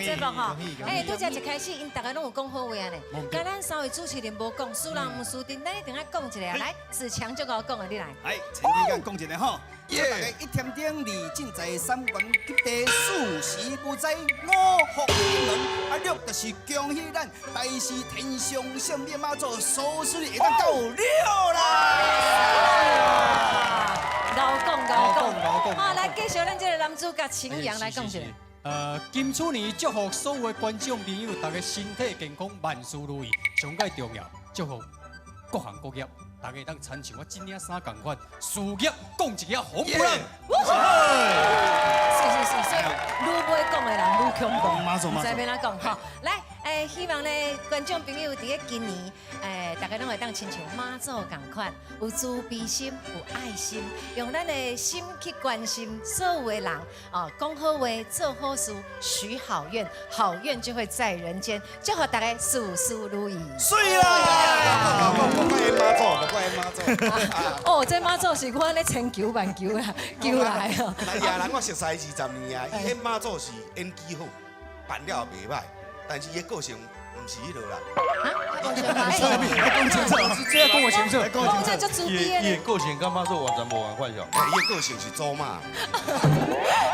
節目吼。哎，拄才一開始，𪜶逐家攏有講好話呢。敢咱三位主持人無講，輸人毋輸陣，咱一定愛講一下。來，子強就共我講的，你來。來，陳志剛講一下吼。祝大家一添丁，二進財，三元及第，四時無災，五福臨門。啊，六就是恭喜咱台視天上聖母媽祖收視率會當到六啦！𠢕講𠢕講，好，來繼續咱這個男主角秦陽來講一下。金鼠年祝福所有的觀眾朋友，大家身體健康，萬事如意。上蓋重要，祝福各行各業，大家當親像我這領衫仝款，事業講一個紅不讓。是是是，所以愈袂講的人愈恐怖，毋知欲按怎講吼。來，希望呢，觀眾朋友佇咧今年，大家攏會當親像媽祖仝款，有慈悲心，有愛心，用咱的心去關心所有的人，哦，講好話，做好事，許好願，好願就會在人間。祝福大家事事如意。水啦！無怪媽祖，無怪媽祖。哦，這媽祖是我按呢千求萬求啊，求來哦。那亞人我熟似20年啊，伊演媽祖是演技好，扮了也袂歹，但是伊的個性毋是彼落啦。講清楚，這要講我清楚。講這足慈悲的。伊的個性佮媽祖完全無仝款。欸，伊的個性是祖媽。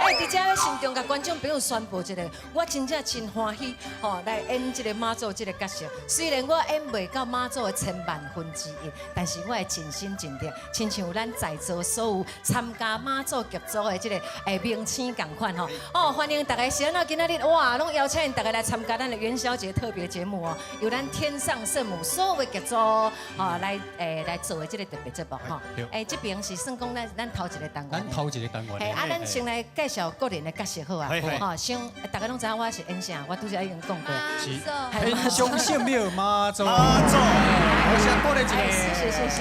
欸，佇遮慎重共觀眾朋友宣布一下，我真正真歡喜，吼，來演這個媽祖這個角色。雖然我演袂到媽祖的千萬分之一，但是我會盡心盡力，親像咱在座所有參加媽祖劇組的這個明星仝款吼。哦，歡迎大家，是按怎今仔日哇，攏邀請大家來參加咱的元宵節特別節目哦，由咱天上聖母所有的劇組吼來做的這個特別節目吼。欸，這邊是算講咱頭一個單元。咱頭一個單元。嘿，啊，咱先來介紹個人的角色好啊。吼，先大家攏知影我是演啥，我拄才已經講過。是天上聖母媽祖。媽祖，我先過來一個。謝謝謝謝。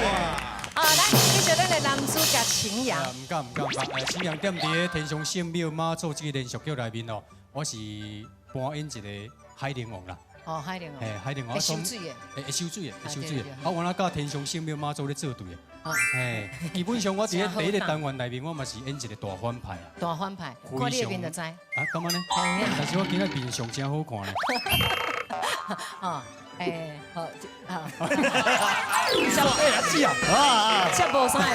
啊，來繼續咱的男主角秦陽。毋敢毋敢毋敢，秦陽踮佇咧天上聖母媽祖這個連續劇內面哦，我是扮演一個海陵王啦。哦，海陵王。嘿，海陵王。會收水的。會會收水的，會收水的。啊，我那佮天上聖母媽祖咧做對的。嘿，基本上我佇咧第一個單元內面，我嘛是演一個大反派。大反派，看你的面就知。啊，感覺呢？但是我今仔面相真好看咧。哦，欸，好，好。欸，是啊，啊，這無啥會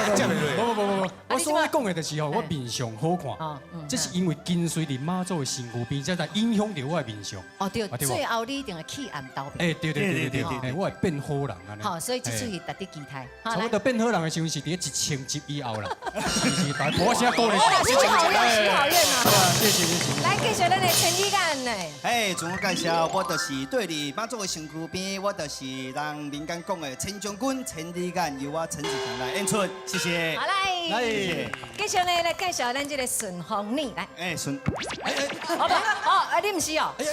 無無無無，我所欲講的就是吼，我面相好看，這是因為跟隨佇媽祖的身軀邊，才來影響著我的面相。哦對，最後你一定會棄暗投明。欸，對對對對對，我會變好人按呢。好，所以這出戲值得期待。差不多變好人的時陣是佇1000集以後啦。是是，但我先講咧。許好願，許好願啊！謝謝謝謝。來，繼續咱的千里眼呢。哎，自我介紹，我就是對佇媽祖的身軀邊，我就是人民間講的陳將軍千里眼，由我陳子強來演出，謝謝。好來，來，繼續呢來介紹咱這個順風女來。哎，順，哎哎，好吧，哦，啊，你毋是哦。哎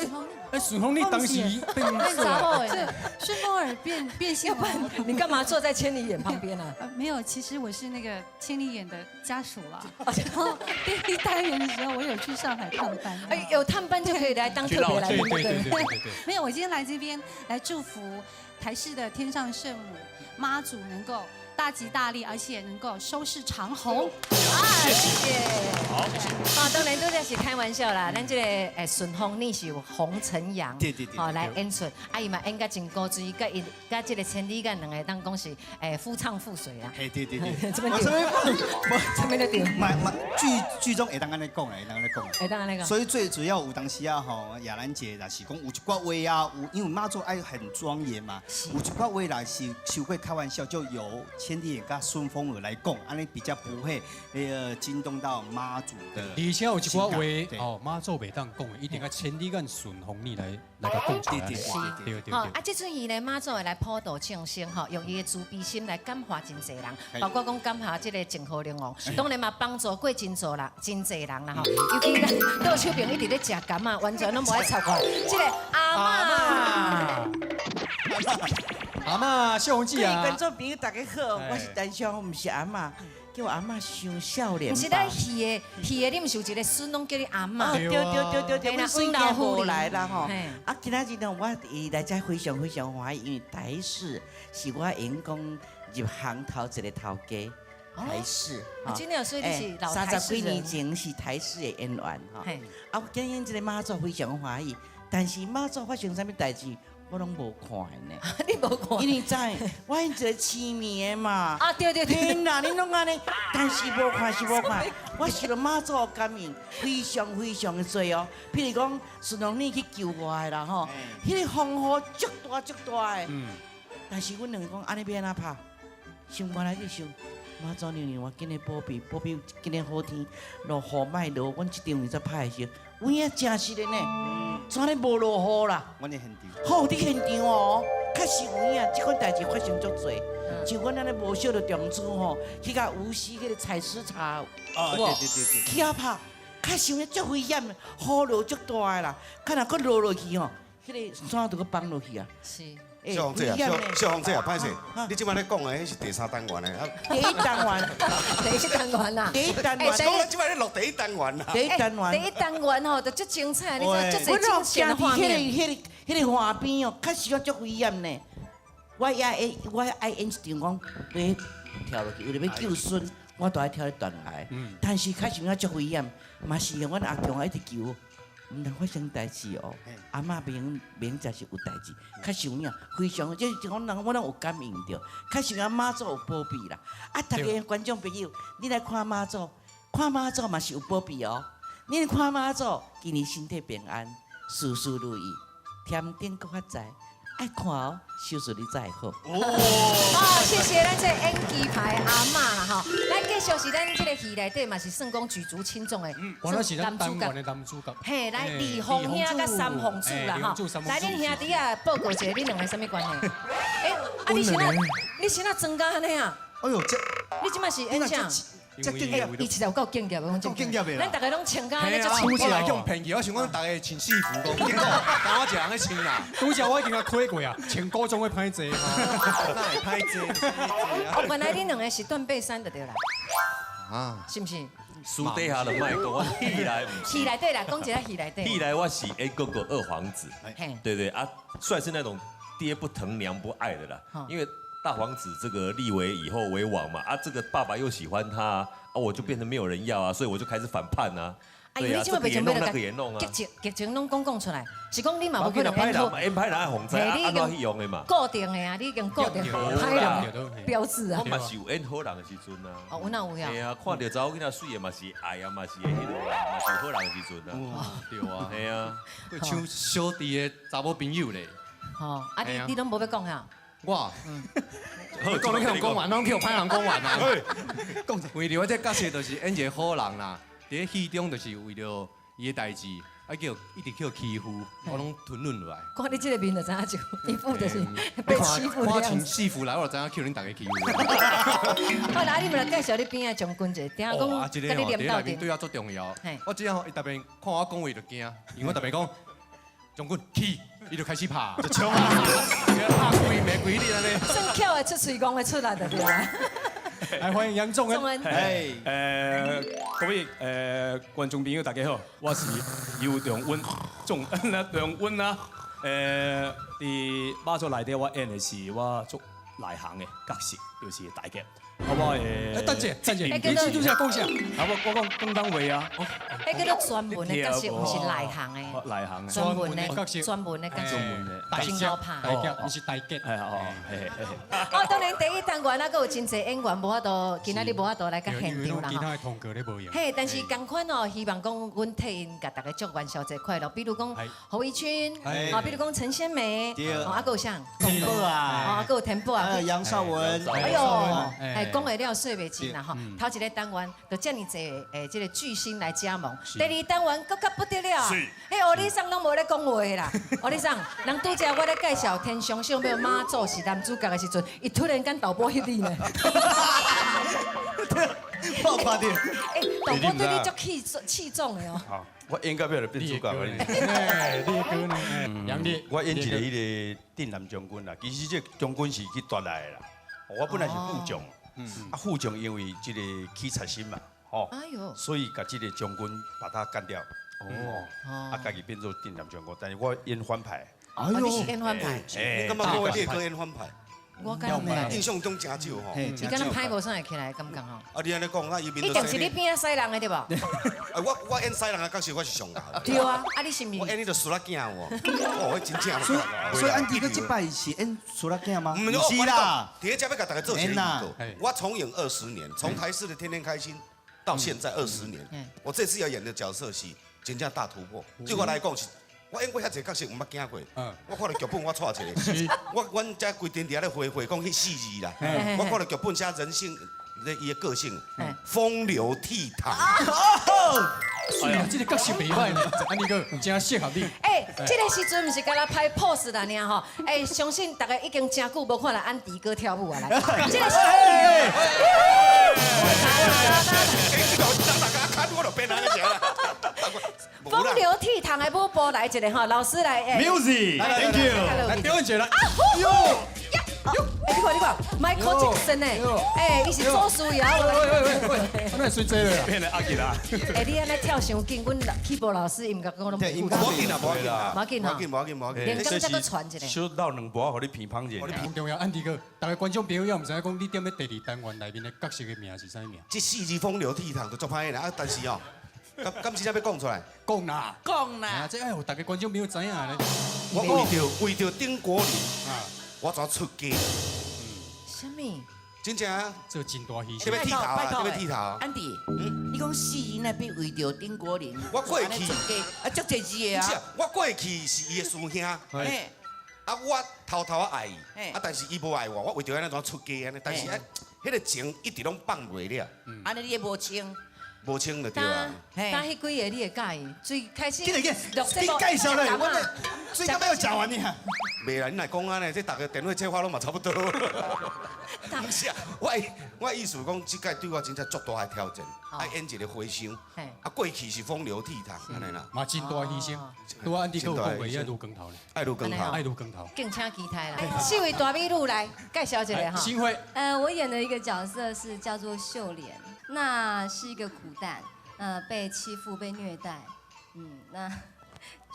哎，順風你當時變查某是順風耳變性，要不然你幹嘛坐在千里眼旁邊啊？沒有，其實我是那個千里眼的家屬啦。然後第一單元的時候，我有去上海探班。哎，有探班就可以來當特別來賓。對對對對對。沒有，我今天來這邊來祝福台視的天上聖母媽祖能夠大吉大利，而且能夠收視長虹。啊，謝謝。好，謝謝。啊，當然拄才是開玩笑啦。咱這個順風女是由洪晨陽，好來演出，啊伊嘛演甲真古錐，佮伊佮這個千里眼兩個當講是夫唱婦隨啊。嘿，對對對。這邊對。這邊對。嘛嘛劇中會當按呢講，會當按呢講。會當按呢講。所以最主要有當時啊吼，亞蘭姐若是講有一寡話啊，有因為媽祖愛很莊嚴嘛，有一寡話若是傷過開玩笑，就由千里眼佮順風耳來講，按呢比較不會那個驚動到媽祖的。而且有一寡話哦，媽祖袂當講的，一定愛千里眼順風耳來共講出來。對對對。好，啊，這出戲呢，媽祖會來普度眾生，吼，用伊的慈悲心來感化真濟人，包括講感化這個楨河靈王，當然嘛幫助過真濟人，真濟人啦吼。尤其咱倒手邊一直咧食柑仔，完全攏無愛插我。這個阿嬤，阿嬤，秀紅姐啊！觀眾朋友大家好，我是陳小紅，毋是阿嬤。叫阿嬤傷少年。毋是咱戲的戲的，你毋是有一個孫攏叫你阿嬤？對對對對對，阮孫囝無來啦吼。啊，今仔日呢，我來遮非常非常歡喜，因為台視是我演講入行頭一個頭家。台視。真的，所以你是老三十幾年前是台視的演員吼。啊，我今日演這個媽祖非常歡喜，但是媽祖發生啥物代誌，我攏無看呢。你無看？因為知我演一個痴迷的嘛。啊，對對對。天哪，你攏按呢？但是無看是無看，我受著媽祖的感應非常非常的濟哦。譬如講，順風耳去救我的啦吼，彼個風雨足大足大的。但是阮兩个講按呢欲按怎拍？想無來去想，媽祖娘娘，我緊咧保庇，保庇今日好天，落雨莫落，阮這場戲才拍的時，有影真實的呢，怎咧無落雨啦？阮佇現場。好，佇現場哦，確實有影，這款代誌發生足濟。像阮按呢無小著中珠吼，去共無錫彼個採絲茶，哦，對對對對，去遐拍，確實有影足危險，雨落足大的啦，可若閣落落去吼，彼個山就閣崩落去啊。是。小鳳姐啊，小鳳姐啊，歹勢，你這擺咧講的，彼是第三單元的。第一單元，第一單元啊，第一單元。講咱這擺咧錄第一單元啊。第一單元。第一單元吼，就足精彩，你知足濟驚險的畫面。彼個畫邊哦，確實足危險呢。我也愛，我愛演一場講，欲跳落去，為著欲救孫，我都愛跳咧斷崖。但是確實影足危險，嘛是阮阿強一直求。毋通發生代誌哦，阿嬤明明才是有代誌，確實有影，非常，這是講人我攏有感應著，確實影媽祖有保庇啦。啊，逐家觀眾朋友，你來看媽祖，看媽祖嘛是有保庇哦。你來看媽祖，今年身體平安，事事如意，添丁閣發財。愛看哦，收視率才會好。哦，謝謝咱這演技派阿嬤啦吼。來繼續是咱這個戲內底嘛是算講舉足輕重的原來是咱單元的男主角。嘿，來李鳳兄佮三鳳子啦吼。來，恁兄弟啊，報告一下，恁兩个啥物關係？欸，啊你是哪？你是哪裝甲按呢啊？哎喲，這你這擺是演啥？這敬業，伊實在有夠敬業的，夠敬業的啦。咱逐家攏穿甲按呢足清我來用騙去，我想講逐家穿西服，講結果，但我一人咧穿啦。拄才我已經共開過啊，穿古裝會歹坐。哪會歹坐？哦，原來恁兩个是斷背山就對啦。啊，是毋是？私底下就莫講，我戲內毋是。戲內底啦，講一下戲內底。戲內我是演哥哥二皇子，對對啊，算是那種爹不疼娘不愛的啦，因為。大皇子這個立為以後為王嘛，啊，這個爸爸又喜歡他，啊，我就變成沒有人要啊，所以我就開始反叛啊。哎呦，你這擺袂像欲共劇情劇情攏講講出來，是講你嘛無可能演好。演歹人愛予知，按怎去用的嘛？固定的啊，你已經固定歹人標誌啊。我嘛是有演好人的時陣啊。哦，有哪有呀？嘿啊，看著查某囡仔媠的嘛是愛啊，嘛是彼落啊，嘛是好人的時陣啊。對啊，嘿啊，像小弟的查某朋友咧。哦，啊你你攏無欲講啊？我，講攏去予講完，攏去予歹人講完啊！為著我這角色就是演一個好人啦，佇咧戲中就是為著伊的代誌，啊叫一直去欺負，我攏吞忍落來。看你這個面就知影就一副就是被欺負的我穿樣子。戲服來，我就知影去恁逐家欺負。好啦，你們來介紹你邊仔將軍者，等下講這佮你個吼，念鬥陣。佇內面對我足重要。我只要伊逐遍看我講話就驚，因為我逐遍講將軍起，伊就開始拍，就衝啊，拍規暝規日按呢。算巧的出喙戇的出來就對啦。來歡迎楊仲恩。仲恩。各位觀眾朋友大家好，我是游仲恩，仲恩啊，仲恩啊。佇媽祖內底我演的是我足內行的角色，就是大俠。啊，我的。等者，等者，你拄才講啥？啊，我講廣東話啊。彼叫做專門的角色，毋是內行的。內行的。專門的角色，專門的角色，真好拍。大俠，毋是大俠。係哦，嘿嘿。哦，當然第一單元啊，閣有真濟演員無法度，今仔日無法度來佮現場啦。其他的通告咧無閒。嘿，但是仝款哦，希望講阮替𪜶共大家祝元宵節快樂。比如講侯怡君，啊，比如講陳仙梅，哦，啊，閣有啥？田寶啊，啊，閣有田寶啊，楊少文，哎喲，哎，講會了說袂盡啦吼。頭一个單元就遮爾濟誒，這个巨星來加盟。第二單元閣較不得了，彼歐里桑攏無咧講話啦。歐里桑，人拄才我咧介紹天上聖母媽祖是男主角的時陣，伊突然間導播翕你呢。我看著。欸，導播對你足器器重的哦。好，我演到尾就變主角了。欸，你的歌呢？楊烈，我演一個彼个鎮南將軍啦。其實這個將軍是去奪來的啦。我本來是副將，啊副將因為這個起賊心嘛，吼，所以共這个將軍把他幹掉。哦，啊，家己變做鎮南將軍，但是我演反派。哎喲，你是演反派？你感覺我你會閣演反派？我敢若印象中真少吼。你敢若歹無啥會起來，感覺吼。啊，你按呢講，啊，伊面一定是你邊仔西人的對無？啊，我演西人的角色，我是上𠢕。對啊，啊你是毋是？我演彼個蘇仔囝有無？哦，彼真正。所以安迪哥這擺是演蘇仔囝嗎？毋是啦。佇咧遮欲共大家做一個預告。我從影20年，從台視的《天天開心》到現在20年，我這次要演的角色是真正大突破。對我來講是。我演過遐濟角色，毋捌驚過。我看著劇本，我掣一个。我阮遮規陣佇遐咧回回講彼四字啦。我看著劇本寫人性，伊的個性，風流倜儻。哎呀，這個角色袂歹呢，按呢個真適合你。欸，這個時陣毋是干焦拍 pose 啦，爾吼。欸，相信大家已經真久無看著安迪哥跳舞啊，來。這個是。風流倜儻的舞步來一個吼，老師來。 Music，Thank you。來表演一下來。喲，欸，你看你看，Michael Jackson 呢？欸，伊是祖師爺。喂喂喂喂，我哪會隨這個？變成阿吉啦。欸，你按呢跳傷緊，阮起步老師伊毋共講攏無要緊啦，無要緊啦，無要緊吼，無要緊無要緊。連剛才閣傳一個。小鬧兩盤，予你鼻芳者。很重要，安迪哥，逐个觀眾朋友也毋知影講，你踮咧第二單元內面的角色的名是啥物名？這四字風流倜儻就足歹啦，啊，但是哦。敢真正欲講出來？講啦，講啦！這愛予逐个觀眾朋友知影咧。我為著丁國林，我怎出家？啥物？真正啊，做真大犧牲。這欲剃頭啊，這欲剃頭。安迪，你講死因那欲為著丁國林，我過去出家，啊，足濟字的啊。我過去是伊的師兄。啊，我偷偷愛伊，啊，但是伊無愛我，我為著按呢怎出家按呢？但是啊，彼個情一直攏放袂了。按呢你會無清？無清就對啊。但彼幾个你會佮意？最開始。緊來緊，你介紹來，我最到尾要食完呢。袂啦，你若講按呢，這逐个電話切話攏嘛差不多。毋是啊，我意思講，這屆對我真正足大的挑戰，愛演一個和尚，啊過去是風流倜儻，按呢啦。嘛真大犧牲，拄仔安迪閣有講過，伊愛擼光頭咧。愛擼光頭，愛擼光頭。敬請期待啦。四位大美女來介紹一下哈。新輝。我演的一個角色是叫做秀蓮，那是一個苦旦，被欺負、被虐待，那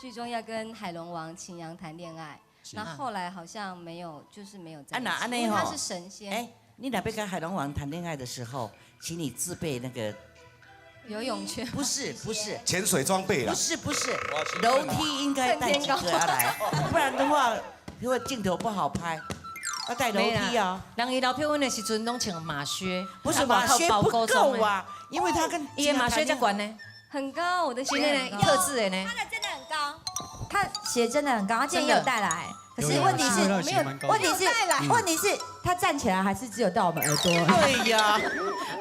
劇中要跟海龍王秦陽談戀愛。那後來好像沒有，就是沒有在一起。因為他是神仙。哎，你若欲跟海龍王談戀愛的時候，請你自備那個游泳圈。不是不是，潛水裝備啦。不是不是，樓梯應該帶幾個來，不然的話，如果鏡頭不好拍，要帶樓梯啊。人伊流票阮的時陣攏穿馬靴，不是馬靴不夠啊，因為他跟伊的馬靴遮懸呢，很高，我的鞋呢，特製的呢。他的真的很高，他鞋真的很高，他今天也有帶來。可是問題是沒有，問題是，他站起來還是只有到我們耳朵。對呀，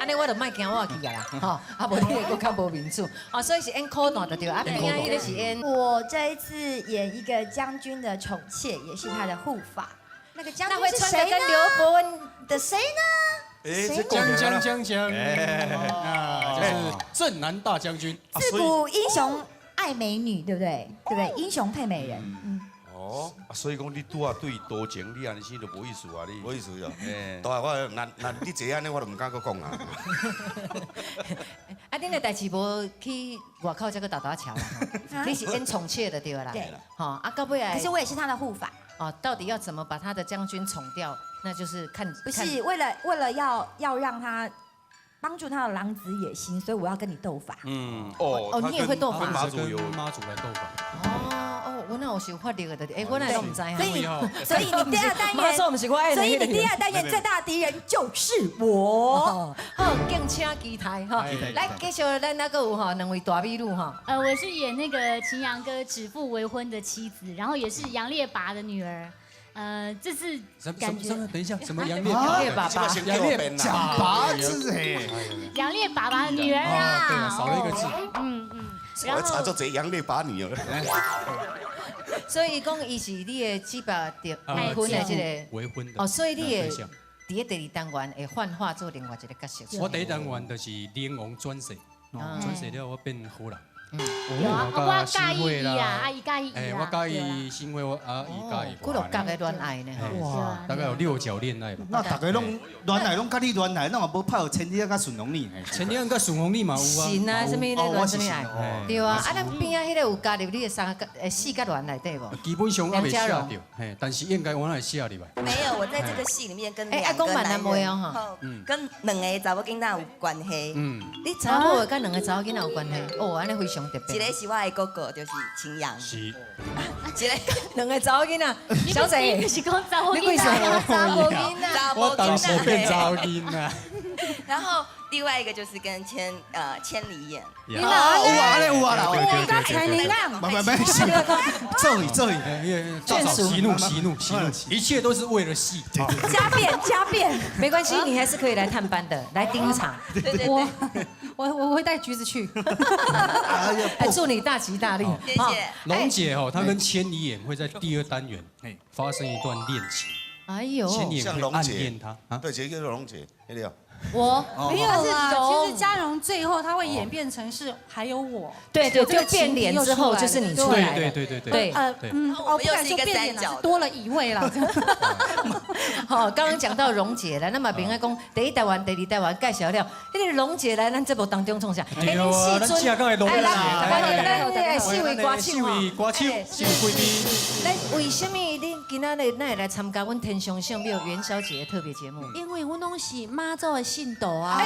按呢我就莫驚我去啊啦，吼，啊無你會閣較無面子，哦，所以是演苦旦就對，啊邊仔彼個是演。我這一次演一個將軍的寵妾，也是他的護法。那個將軍是誰呢？跟劉伯溫的誰呢？將，啊，就是鎮南大將軍。自古英雄愛美女，對不對？對不對？英雄配美人，嗯。哦，所以講你拄仔對多情，你按呢生就無意思啊！你無意思哦。大我若你坐按呢，我就毋敢閣講啊。啊，恁的代誌無去外口才閣踏踏橋啦？你是演寵妾的對啦。對。吼，啊，到尾可是我也是他的護法。哦，到底要怎麼把他的將軍寵掉？那就是看。不是為了要讓他幫助他的狼子野心，所以我要跟你鬥法。嗯，哦，你也會鬥法？媽祖有媽祖來鬥法。我那有是有法力的，哎，我那都毋知啊。所以你第二單元，所以你第二單元最大敵人就是我。好，敬請期待哈。來，繼續咱那個有哈兩位大美女哈。我是演那個秦陽哥指腹為婚的妻子，然後也是楊烈拔的女兒。這次感覺，等一下，什麼楊烈爸爸？楊烈講八字哎，楊烈爸爸的女兒啊。對啊，少了一個字。嗯嗯。我查做這楊烈拔女兒。所以講，伊是你的指腹結婚的這個為婚的哦，所以你會佇咧第二單元會幻化做另外一個角色。我第一單元就是靈王轉世，轉世了我變好人。有啊，我佮意伊啊，啊伊佮意伊哎，我佮意新辉，我啊伊佮意。几落角的恋爱呢？哇，大概有六角恋爱吧。那大家拢恋爱，拢佮你恋爱，拢也无拍有千里眼佮顺风耳。千里眼佮顺风耳嘛有啊。是啊，啥物咧恋啥物爱？对啊，啊咱边仔彼个有加入你的三个四角恋内底无？基本上还未写著，嘿，但是应该我会写入来。没有，我在这个戏里面跟两个男人，跟两个查某囡仔有关系。嗯，你查某的佮两个查某囡仔有关系？哦，按呢非常特别。一个是我的哥哥，就是秦阳。是。一个两个查某囡仔，小姐，你是讲查某囡仔？查某囡仔，我当时变查某囡仔。然后另外一个就是跟千千里眼。有啊，有啊啦，我千里眼。没没没，做伊做伊，喜怒喜怒喜怒，一切都是为了戏。加变加变，没关系，你还是可以来探班的，来盯场。我会带橘子去。祝你大吉大利。谢谢。龙姐哦，她跟千里眼会在第二单元发生一段恋情。哎呦，千里眼会暗恋她。对，这个叫龙姐，那个。我没有啦，其实嘉荣最后他会演变成是还有我，对对，就变脸之后就是你出来，对对对对对，哦，不敢说变脸了，多了一位了。好，刚刚讲到蓉姐了，那么别爱讲第一台湾、第二台湾介绍了，彼个蓉姐来咱节目当中创啥？对啊，咱正港的蓉姐，来，四位歌手，四位歌手，四位贵宾。来，为什么恁今仔日哪会来参加阮天上圣母元宵节特别节目？因为阮拢是妈祖的信徒啊！哎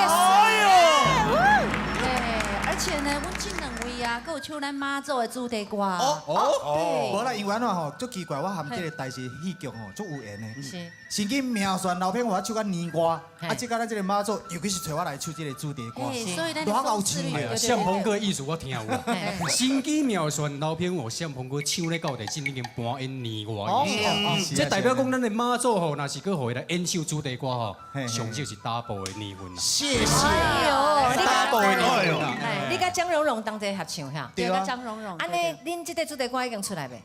呦，对，而且呢，阮这两位啊，阁有唱咱妈祖的主题歌。哦哦，无啦，因为按怎吼，足奇怪，我含这个台视戏剧吼，足有缘的。是。神经妙算刘品华唱甲年歌，啊，这个咱这个妈祖，尤其是揣我来唱这个主题歌，所以咱偌够唱的。向鹏哥意思我听有啦。神机妙算刘品华，向鹏哥唱咧到底真已经搬演年歌。这代表讲咱的妈祖吼，若是阁予伊来演唱主题歌吼，上少是 double 的年份啦。谢谢。哎呦， double 的年份。你佮张荣荣同齐合唱哈？对，佮张荣荣。按呢，恁这个主题歌已经出来未？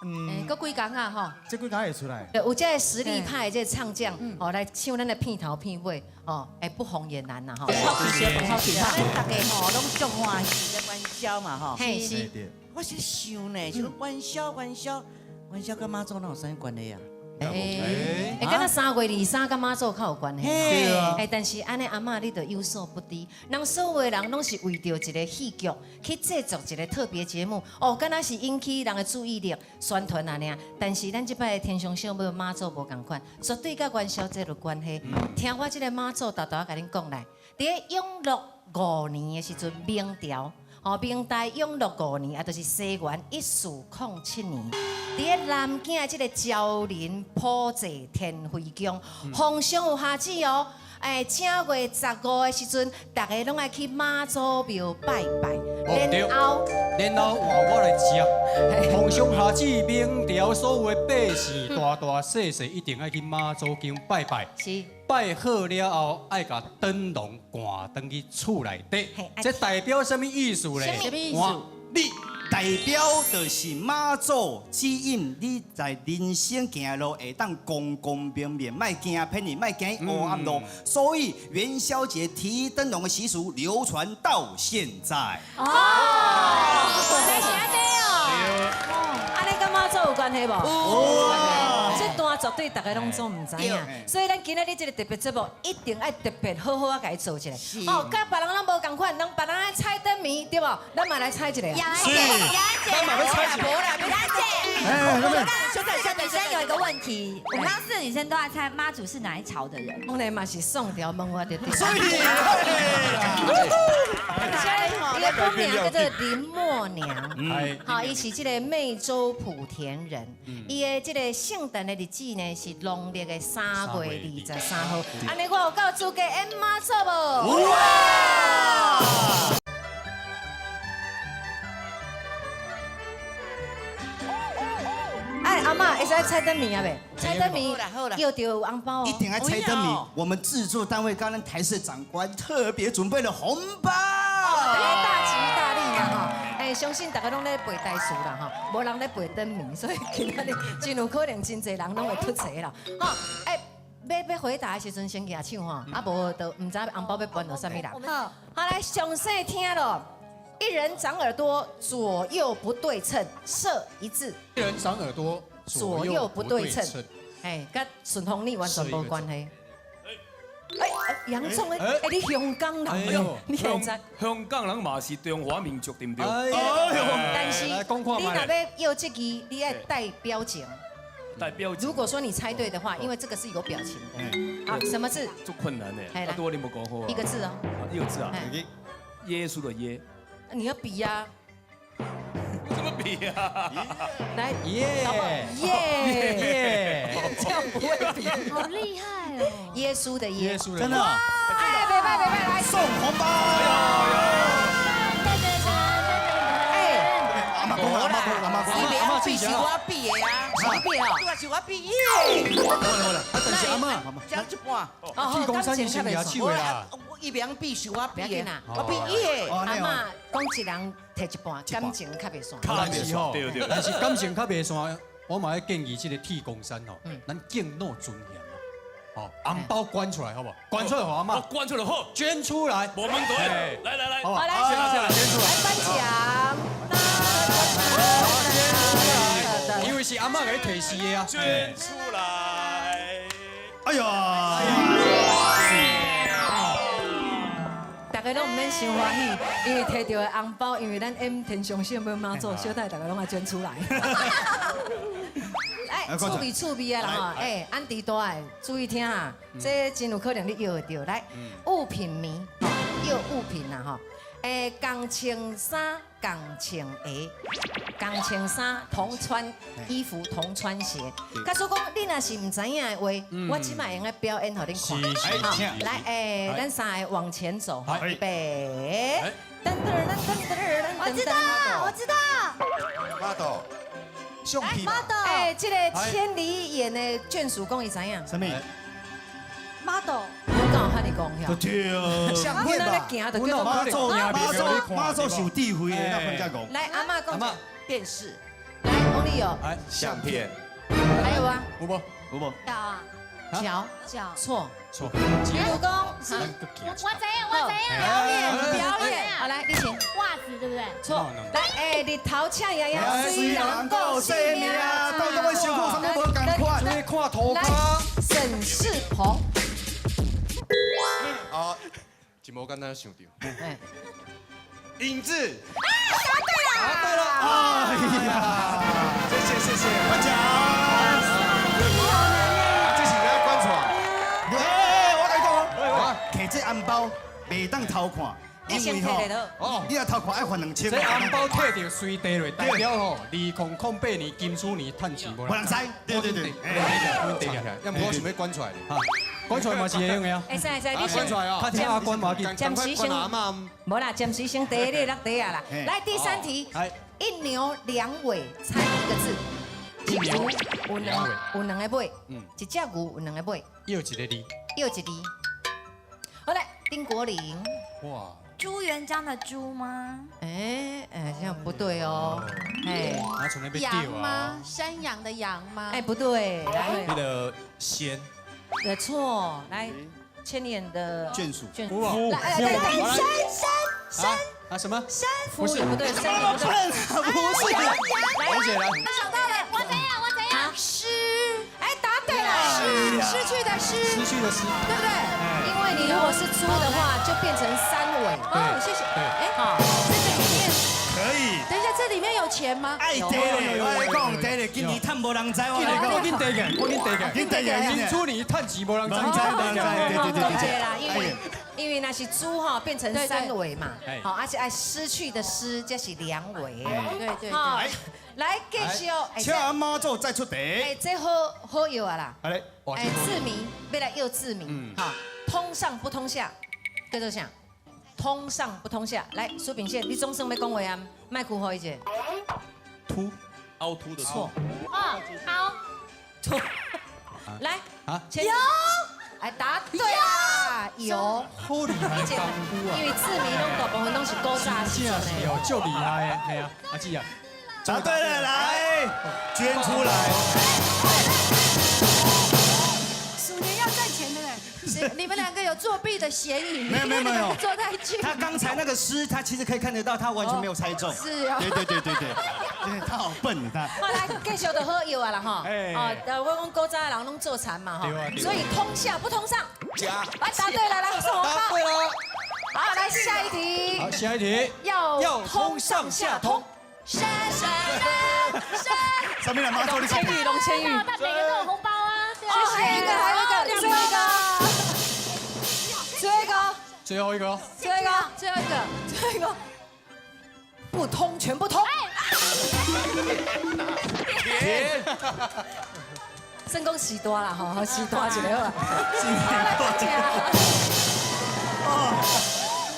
嗯，阁几工啊吼？这几工会出来。对，有这个实力派这个唱将哦，来唱咱的片头片尾哦，哎，不红也难呐吼。谢谢，谢谢。咱大家吼拢足欢喜咧元宵嘛吼。嘿是。我是想呢，是讲元宵元宵元宵佮妈祖哪有啥物关系啊？哎，敢若3月23佮妈祖较有关系。对啊。哎，但是按呢阿嬷你就有所不知，人所有的人拢是为著一个戏剧去制作一个特别节目，哦，敢若是引起人的注意力、宣传按呢。但是咱这摆的天上圣母妈祖无仝款，绝对佮元宵节有关系。听我这个妈祖沓沓共恁讲来，伫咧永乐5年的时阵，明朝。哦，明代永乐5年，也就是西元1407年，伫咧南京的这个昭陵普济天妃宫，皇上有下旨哦，哎，正月15的时阵，大家拢爱去妈祖庙拜拜。然后换我来接，皇上下旨，明朝所有的百姓，大大细细一定爱去妈祖宫拜拜。是。拜好了后，爱共灯笼挂转去厝内底，这代表什么意思咧？什么意思？你代表就是妈祖指引你在人生行路会当光光明明，莫行偏去，莫行黑暗路。所以元宵节提灯笼的习俗流传到现在。哦，原来是按呢哦。按呢佮妈祖有关系无？有。这段绝对大家拢总毋知影，所以咱今仔日这个特别节目一定爱特别好好仔共伊做一下。哦，佮别人拢无仝款，人别人爱猜灯谜，对无？咱嘛来猜一下。是。咱嘛欲猜一下。无啦，雅姐。这个女生有一个问题，我们刚刚四个女生都在猜妈祖是哪一朝的人。我咧嘛是宋朝问我就对。所以，伊的本名叫做林默娘，好，伊是这个湄洲莆田人，伊的这个圣诞的日子呢是农历的3月23号。按呢我有够资格演妈祖无？哇！哎，阿嬷会使猜灯谜啊未？猜灯谜，叫著有红包哦。一定爱猜灯谜。我们制作单位刚刚台视长官特别准备了红包。大吉大利啦吼！哎，相信大家拢咧背台词啦吼，无人咧背灯谜，所以今仔日真有可能真济人拢会出错啦。吼，哎，欲回答的时阵先举手吼，啊无就毋知红包欲颁予啥物人。好，来详细听咯。一人长耳朵，左右不对称，设一字。一人长耳朵，左右不对称，哎，佮顺风耳完全无关系。哎，杨总，哎，你香港人，你会知？香港人嘛是中华民族，对不对？但是你若欲要这支，你爱带表情。带表情。如果说你猜对的话，因为这个是有表情的。好，什么字？足困难的。啊，多你无讲好啊。一个字哦。一个字啊。耶稣的耶。你要比呀。怎么比啊？来，耶耶耶，这样不会比。好厉害哦！耶稣的耶，真的。哎，别拜别拜，来送红包。哎，阿妈讲，阿妈讲，阿妈讲，阿妈比是我比的啊，是你比哦，对啊，是我比耶。好了，啊，但是阿妈，讲一半。剃公山是先举手的啦。伊袂晓比，是我比的，我比伊的。阿嬷讲一人提一半，感情较袂散。但是吼，但是感情较袂散，我嘛爱建议这个剃公山吼，咱敬老尊贤啦，吼，红包捐出来好无？捐出来予阿嬷，捐出来好，捐出来，无问题。来来来，好，来，捐出来，来颁奖。因为是阿嬷共你提示的啊。捐出来。哎呀！大家拢毋免伤欢喜，因为提到的红包，因为咱演天上圣母妈祖，小等大家拢爱捐出来。来，趣味趣味啊啦吼，哎，安迪大的注意听啊，这真有可能你摇会著。来，物品名，摇物品啦吼，哎，仝穿衫，仝穿鞋，仝穿衫，同穿衣服，同穿鞋。假使讲你若是毋知影的话，我这摆会用得表演予恁看。来，哎，咱三个往前走，预备。噔噔噔噔噔噔。我知道，我知道。 model，橡皮。 model。哎，这个千里眼的眷属讲伊知影。啥物？model。我敢有遐尔讲遐？对，相片吧。妈祖妈祖妈祖是有智慧的，那分才讲。来，阿嬷讲。电视。来，王丽友。相片。还有啊？有无？有无？脚啊。脚。脚。错。错。比如讲，我知影，我知影。表演，表演。好，来，你请。袜子对不对？错。来，哎，日头赤炎炎，水人顾性命。拜托我辛苦，啥物无仝款？你看涂骹。沈世鹏。啊，真无简单想著。影子。啊，答对了。答对了。哎呀，谢谢谢谢。颁奖。这是哪关出来？哎，我共你讲哦，提这红包袂当偷看，因为吼，你若偷看爱罚2000。这红包提著随地落，代表吼2008年金鼠年趁钱无人知。对对对，要毋我想欲关出来咧。关出来嘛是会用的啊。会使会使，你先关出来啊。较听阿关嘛紧。暂时先。无啦，暂时先第一落地啊啦。来第三题，一牛两尾，猜一个字。一牛有两个尾，一只牛有两个尾。又一个字。又一个字。好来，丁国林。哇。朱元璋的朱吗？哎哎，这样不对哦。哎，羊吗？山羊的羊吗？哎，不对。来。那个仙。对，错。来，千年的眷属。眷属。来来来，山山山啊什么？山不是不对，山不对，不是。来，姐来。想到了，我怎样？我怎样？失。哎，答对了，失，失去的失，失去的失，对不对？因为你如果是猪的话，就变成三尾。哦，谢谢。哎，好，这个里面可以。等一下，这里面有钱吗？爱提咧，我来讲提咧，今年趁无人知，我紧提个，我紧提个，紧提个，金鼠年趁钱无人知，对对对对啦，因为那是猪哈变成三尾嘛，好，而且爱失去的失，这是两尾。对对。好，来继续。请阿妈祖再出题。哎，这好好摇啊啦。来，哎，字谜，欲来摇字谜，好，通上不通下，叫做啥？通上不通下。来，苏秉宪，你总算欲讲话啊？麦克予伊一下。凸，凹凸的错。哦，凹。错。来，啊，有。哎，答对啦，有。好厉害，功夫啊！因为字谜拢大部分拢是古早时阵的。哦，足厉害的，嘿啊，阿姊啊，答对了，来，捐出来。鼠年要赚钱的嘞。你們兩個有作弊的嫌疑。沒有沒有沒有，坐太近。他剛才那個詩，他其實可以看得到，他完全沒有猜中。是啊。對對對對對，對他好笨他。好來，繼續就好藥啊啦吼。哦，我講古早的人攏做田嘛吼，所以通下不通上。來答對了，來送紅包。答對了。好，來下一題。好，下一題。要通上下通。山山山。上面來媽祖，龍千玉，龍千玉。但每個都有紅包啊。哦，還有一個，還有一個，最後一個，最後一個，最後一個，最後一個，最後一個，最後一個，不通全不通。甜。算講時大啦吼，時大一個好。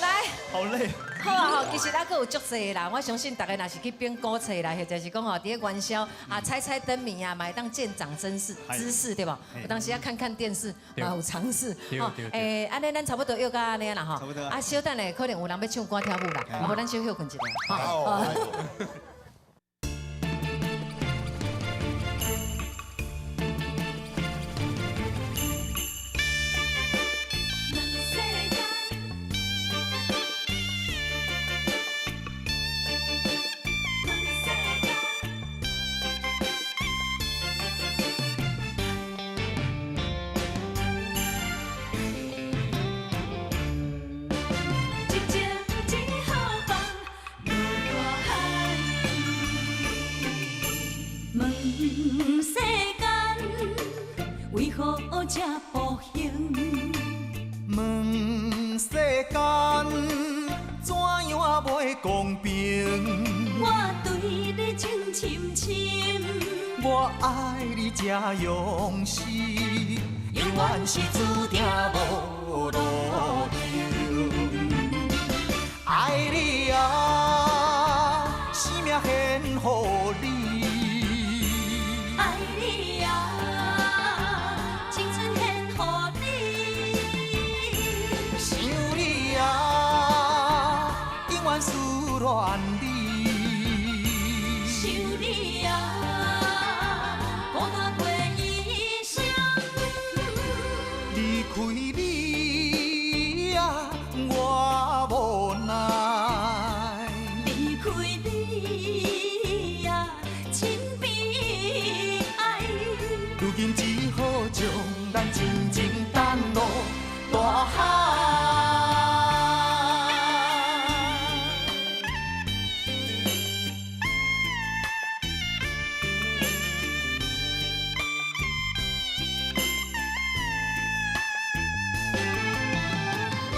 來，好累。好啊吼，其實還閣有足濟啦，我相信大家若是去編古冊啦，或者是講吼，佇咧元宵啊，猜猜燈謎啊，嘛會當見長知識知識對無？有當時啊看看電視嘛有常識。吼，欸，按呢咱差不多約到按呢啦吼。差不多。啊，小等下可能有人欲唱歌跳舞啦，無咱小休睏一下。好。為何這步行？問世間怎樣袂公平？我對你情深深，我愛你這用心，永遠是注定無路用。愛你啊，生命獻予你。愛你啊，青春獻予你。想你啊，永遠思戀你。想你啊，孤單過一生。離開你啊，我無奈。離開你啊，真悲哀。如今只好將咱真情等落大海。我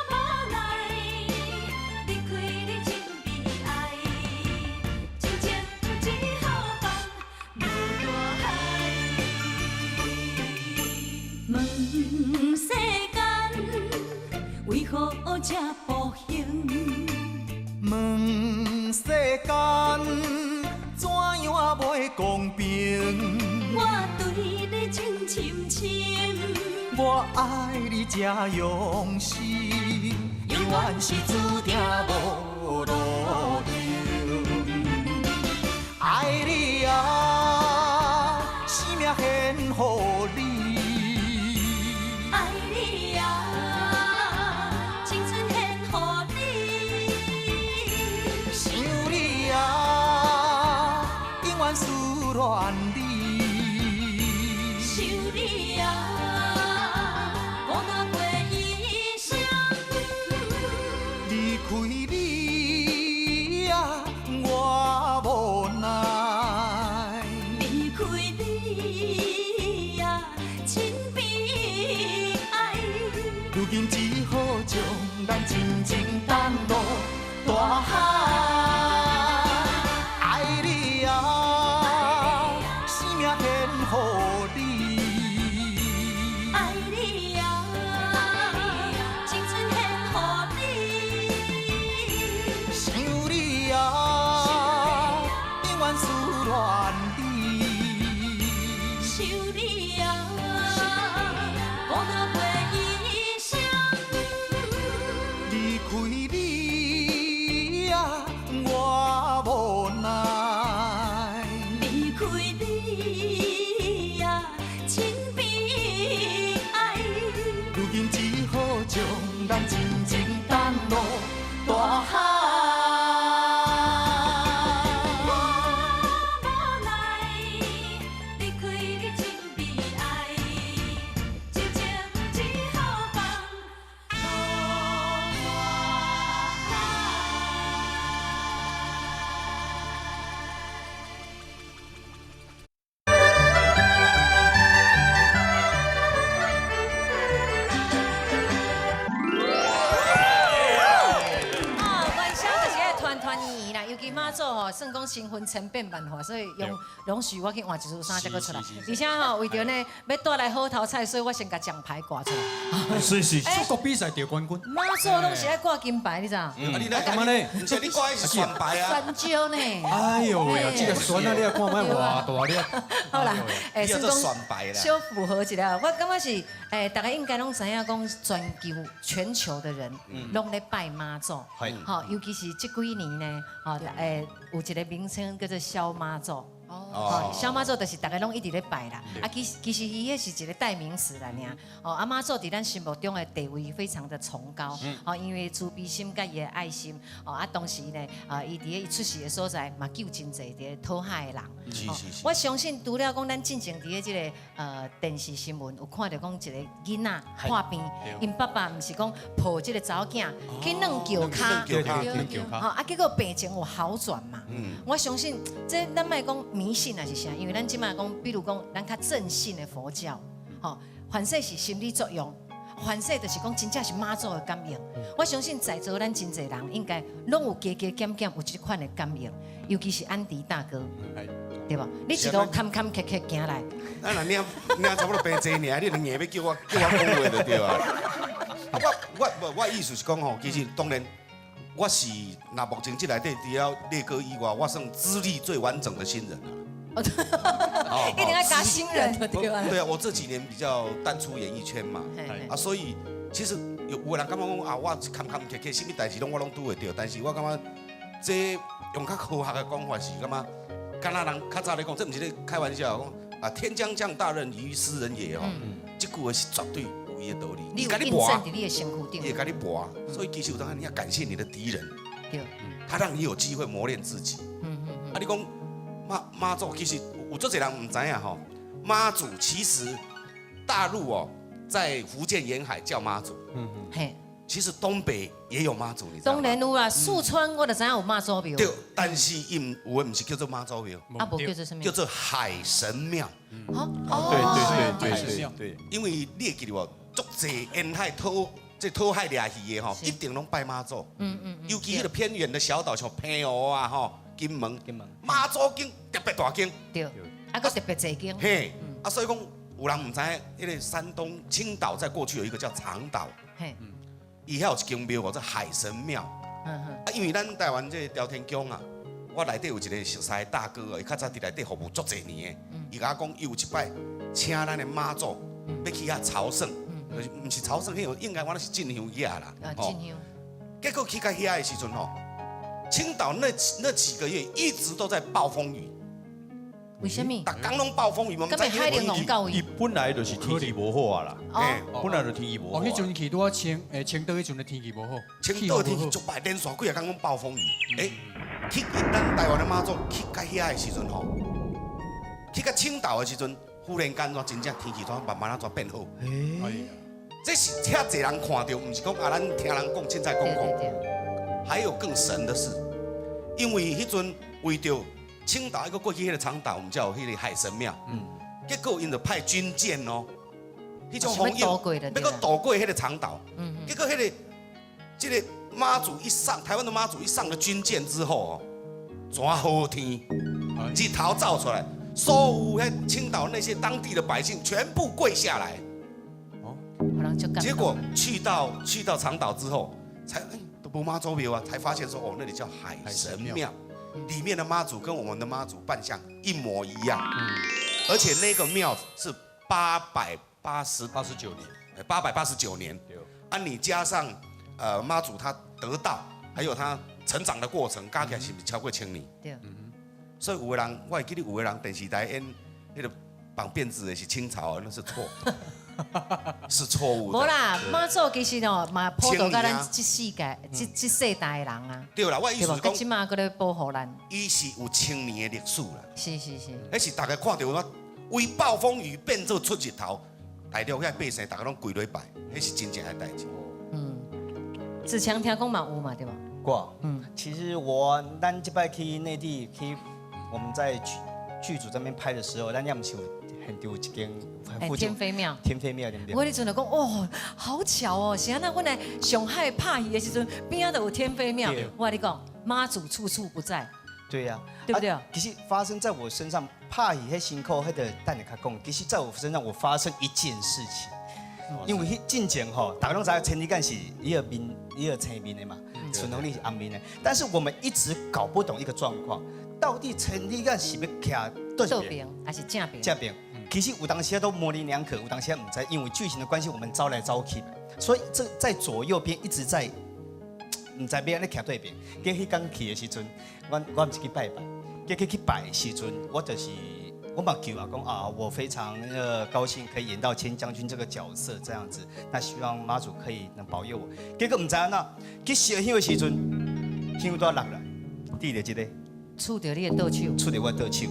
無奈，離開你真悲哀，真情只好放落大海。問世間為何這步行？問世間怎樣袂公平？我對你情深深，我愛你這用心，永遠是注定無路用。愛你啊，生命獻予你。愛你啊，青春獻予你。想你啊，永遠思戀你。想你啊，孤單過一生。離開你啊，我無奈。離開你啊，真悲哀。如今只好將咱真情等落大海。愛你啊，生命獻予你。愛你啊，青春獻予你。想你啊，永遠思戀你。想你啊，孤單過一生。離開你团团圆圆啦，尤其妈祖吼，算讲身份千变万化，所以容容许我去换一束衫才阁出来。而且吼，为著呢欲带来好头彩，所以我先共奖牌挂出来。是是，出国比赛得冠军。妈祖拢是爱挂金牌，你知影？啊，你来干嘛呢？毋是你挂的是宣牌啊？宣招呢？哎呦喂啊，这个宣啊，你也看覓偌大粒。好啦，欸，算讲小符合一下，我感觉是，欸，大家应该拢知影讲，全球全球的人拢咧拜妈祖，吼，尤其是这几年呢，吼，欸，有一个名称叫做萧妈祖。哦，萧妈祖就是大家拢一直咧拜啦。啊，其实其实伊彼是一个代名词啦，尔。哦，啊妈祖伫咱心目中的地位非常的崇高。哦，因为慈悲心佮伊的爱心。哦，啊，当时呢，啊，伊伫咧伊出世的所在嘛救真济伫咧讨海的人。是是是。我相信除了讲咱进前伫咧这个电视新闻有看著讲一个囡仔破病，𪜶爸爸毋是讲抱这个查某囝去软轎跤，吼，啊，结果病情有好转嘛。我相信这咱莫讲迷信还是啥，因为咱这马讲，比如讲咱较正信的佛教，吼，凡势是心理作用，凡势就是讲真正是妈祖的感应。我相信在座咱真济人应该拢有加加减减有这款的感应，尤其是安迪大哥，对无？你一路坎坎坷坷行来，啊，那你你差不多病济尔，你硬欲叫我叫我讲话就对啊。我我无我意思是讲吼，其实当然。我是若目前这内底除了烈哥以外，我算资历最完整的新人啊。一定要加新人的对吧？对啊，我这几年比较淡出演艺圈嘛，啊，所以其实有有的人感觉讲啊，我坎坎坷坷，啥物代志拢我拢拄会著，但是我感觉这用较科学的讲法是感觉，敢若人较早咧讲，这毋是咧开玩笑，讲啊，天将降大任于斯人也哦，这句话是绝对有伊的道理。你有印证伫你的身躯顶，伊会共你搏，所以其实有当时你要感谢你的敌人，对，他让你有机会磨练自己。啊，你讲妈妈祖其实有足济人毋知影吼，妈祖其实大陆哦，在福建沿海叫妈祖，嘿，其实东北也有妈祖，你知道当然有啦，四川我就知影有妈祖庙。对，但是伊有的毋是叫做妈祖庙，啊，无叫做啥物？叫做海神庙。哦，对对对对对，因为你会记得无？足济沿海讨这讨海掠鱼的吼，一定拢拜妈祖。尤其彼个偏远的小岛，像澎湖啊、吼金门，妈祖宫特别大间。对，啊，阁特别济间。嘿，啊，所以讲有人毋知影，彼个山东青岛在过去有一个叫长岛。嘿，伊遐有一间庙叫做海神庙。啊，因为咱台湾这个朝天宫啊，我内底有一个熟似的大哥，伊较早伫内底服务足济年的，伊共我讲，伊有一摆请咱的妈祖欲去遐朝圣。就是毋是朝圣，彼个应该我那是进香去啦。啊，进香。结果去到遐的时阵吼，青岛那几个月一直都在暴风雨。为啥物？逐工拢暴风雨，我们在海玲珑到位。伊本来就是天气无好啊啦。哦。本来就天气无好。哦，彼阵去拄仔青，诶，青岛彼阵的天气无好。青岛天气足歹，连续几啊工拢暴风雨。欸，去咱台湾的妈祖去到遐的时阵吼，去到青岛的时阵，忽然间真正天气怎慢慢仔怎变好。哎呀。这是遐济人看著，毋是讲啊，咱听人讲，凊彩讲讲。还有更神的是，因为彼阵为著青岛一个过去彼个长岛，我们叫彼个海神庙。结果𪜶就派军舰哦，彼种风要阁渡过彼个长岛。结果彼个这个妈祖一上，台湾的妈祖一上了军舰之后哦，转好天，日头照出来，所有彼青岛那些当地的百姓全部跪下来。结果去到长岛之后，才哎都无妈祖庙啊，才发现说哦，那里叫海神庙，里面的妈祖跟我们的妈祖扮相一模一样，而且那个庙是八百八十八十九年，889年，啊，你加上妈祖他得道，还有他成长的过程，加起来是毋是超过千年？对，所以有的人，我会记得有的人电视台演彼个绑辫子的是清朝，那是错。是错误的。无啦，妈祖其实哦，嘛普渡到咱这世界、这这世代的人啊。对啦，我意思是讲，这马阁咧保护咱。伊是有千年的历史啦。是是是。彼是大家看著我，为暴风雨变做出日头，大陆遐百姓大家拢跪落拜，彼是真正的代志。子强听讲嘛有嘛，对无？过。其实我咱这摆去内地去，我们在剧剧组这边拍的时候，咱也毋是有现场有一间天妃庙。天妃庙对不对？我彼阵就讲哦，好巧哦，是按怎？阮来上海拍戏的时阵，边仔就有天妃庙。我共你讲，妈祖处处不在。对呀，对不对？其实发生在我身上，拍戏彼辛苦，彼个等下较讲。其实在我身上，我发生一件事情，因为彼进前吼，大家拢知影千里眼是伊个面，伊个青面的嘛，顺风耳是红面的。但是我们一直搞不懂一个状况，到底千里眼是欲徛倒边还是正边？正边。其实有当时都模棱两可，有当时毋知，因为剧情的关系，我们招来招去，所以这在左右边一直在。毋知欲按怎徛佗边，结彼工去的时阵，我毋是去拜拜，结果去拜的时阵，我就是我嘛求啊，讲啊，我非常高兴可以演到千将军这个角色这样子，那希望妈祖可以能保佑我。结果毋知按怎，去烧香的时阵，香都落来，滴著这个，触著你的倒手，触著我的倒手。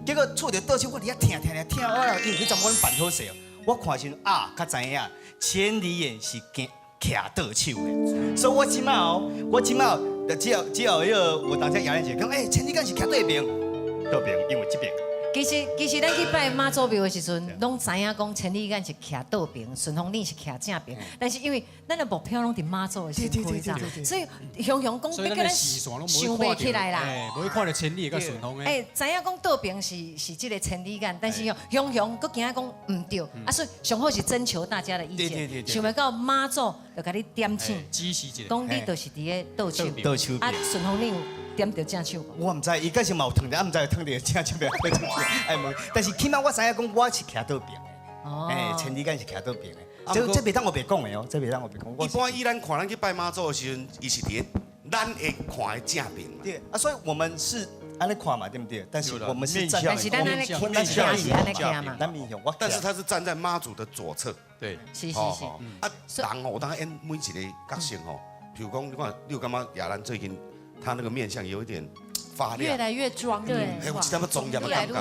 结果触著倒手，我伫遐疼疼疼疼，我因为彼阵我办好势哦，我看时阵啊，较知影千里眼是惊。徛倒手的，所以我这马哦，我这马只要彼个有当时亚兰姐讲，欸，千里眼是徛佗边，佗边，因为这边。其实咱去拜妈祖庙的时阵，拢知影讲千里眼是徛倒边，顺风耳是徛正边。但是因为咱的目标拢伫妈祖的身躯，所以雄雄讲，所以咱的视线拢想袂起来啦，无会看著千里佮顺风的。欸，知影讲倒边是这个千里眼，但是雄雄阁惊讲毋对，啊，所以上好是征求大家的意见。想袂到妈祖就共你点醒，指示一下，讲你就是伫咧倒手，倒手啊，顺风耳有点著正手无？我毋知，伊敢是嘛有烫著，啊毋知烫著正手袂倒手。哎无，但是起码我知影讲我是徛倒边的，欸，千里眼是徛倒边的。这袂当我白讲的哦，这袂当我白讲。一般以咱看咱去拜妈祖的时阵，伊是伫咱会看的正边嘛。对啊，所以我们是按呢看嘛，对不对？但是我们是站，但是咱按呢面向是按呢徛嘛。咱面向我，但是他是站在妈祖的左侧。对，是是是。啊，人吼，有当演每一个角色吼，比如讲，你看，你有感觉亚兰最近他那个面相有一点发亮，越来越庄严，哎，有一点仔庄严的感觉。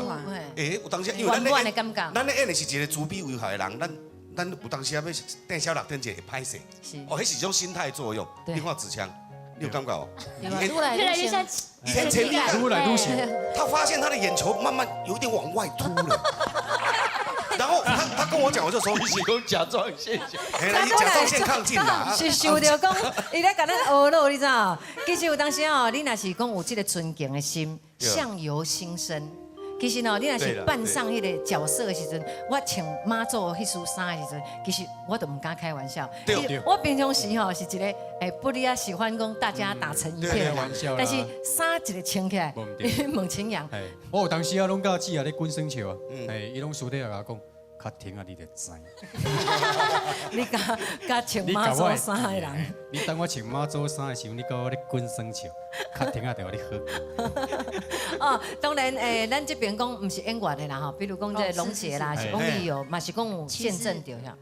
哎，有当时因为咱咧演的是一个慈悲为怀的人，咱有当时啊欲踮小六点一会歹势，哦，彼是一种心态作用。你看子强，你有感觉无？越来越像千里眼，越来越像。他发现他的眼球慢慢有点往外凸了。然后他跟我讲，我就说你是讲甲状腺，甲状腺亢进啦。是想著讲，伊咧共咱学咯，你知影？其实有当时哦，你若是讲有这个尊敬的心，相由心生。其实哦，你若是扮上彼个角色的时阵，我穿妈祖彼束衫的时阵，其实我都毋敢开玩笑。我平常时吼是一个欸，不哩啊喜欢讲大家打成一片的，但是衫一个穿起来，你问青阳。我有当时啊，拢佮姊仔咧滚耍笑啊，欸，伊拢私底下共我讲。较停啊，你就知。你敢穿妈祖衫的人？你当我穿妈祖衫的时候，你佮我咧滚耍笑，较停啊，就予你好。哦，当然，欸，咱这边讲毋是演员的啦吼，比如讲这个龙姐啦，是讲你有，嘛是讲有见证著遐。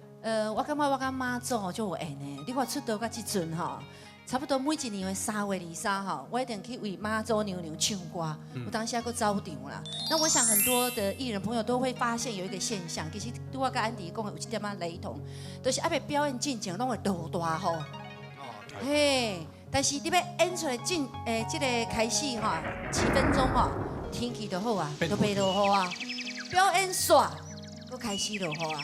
我感觉我佮妈祖足有缘的，你看出道到这阵吼，差不多每一年的3月23吼，我一定去为妈祖娘娘唱歌，有当时还阁走场啦。那我想很多的艺人朋友都会发现有一个现象，其实拄我佮安迪讲的有一点仔雷同，就是犹未表演进前拢会落大雨。嘿，但是你欲演出来进，欸，这个开始吼，几分钟吼，天气就好啊，就袂落雨啊。表演煞，阁开始落雨啊，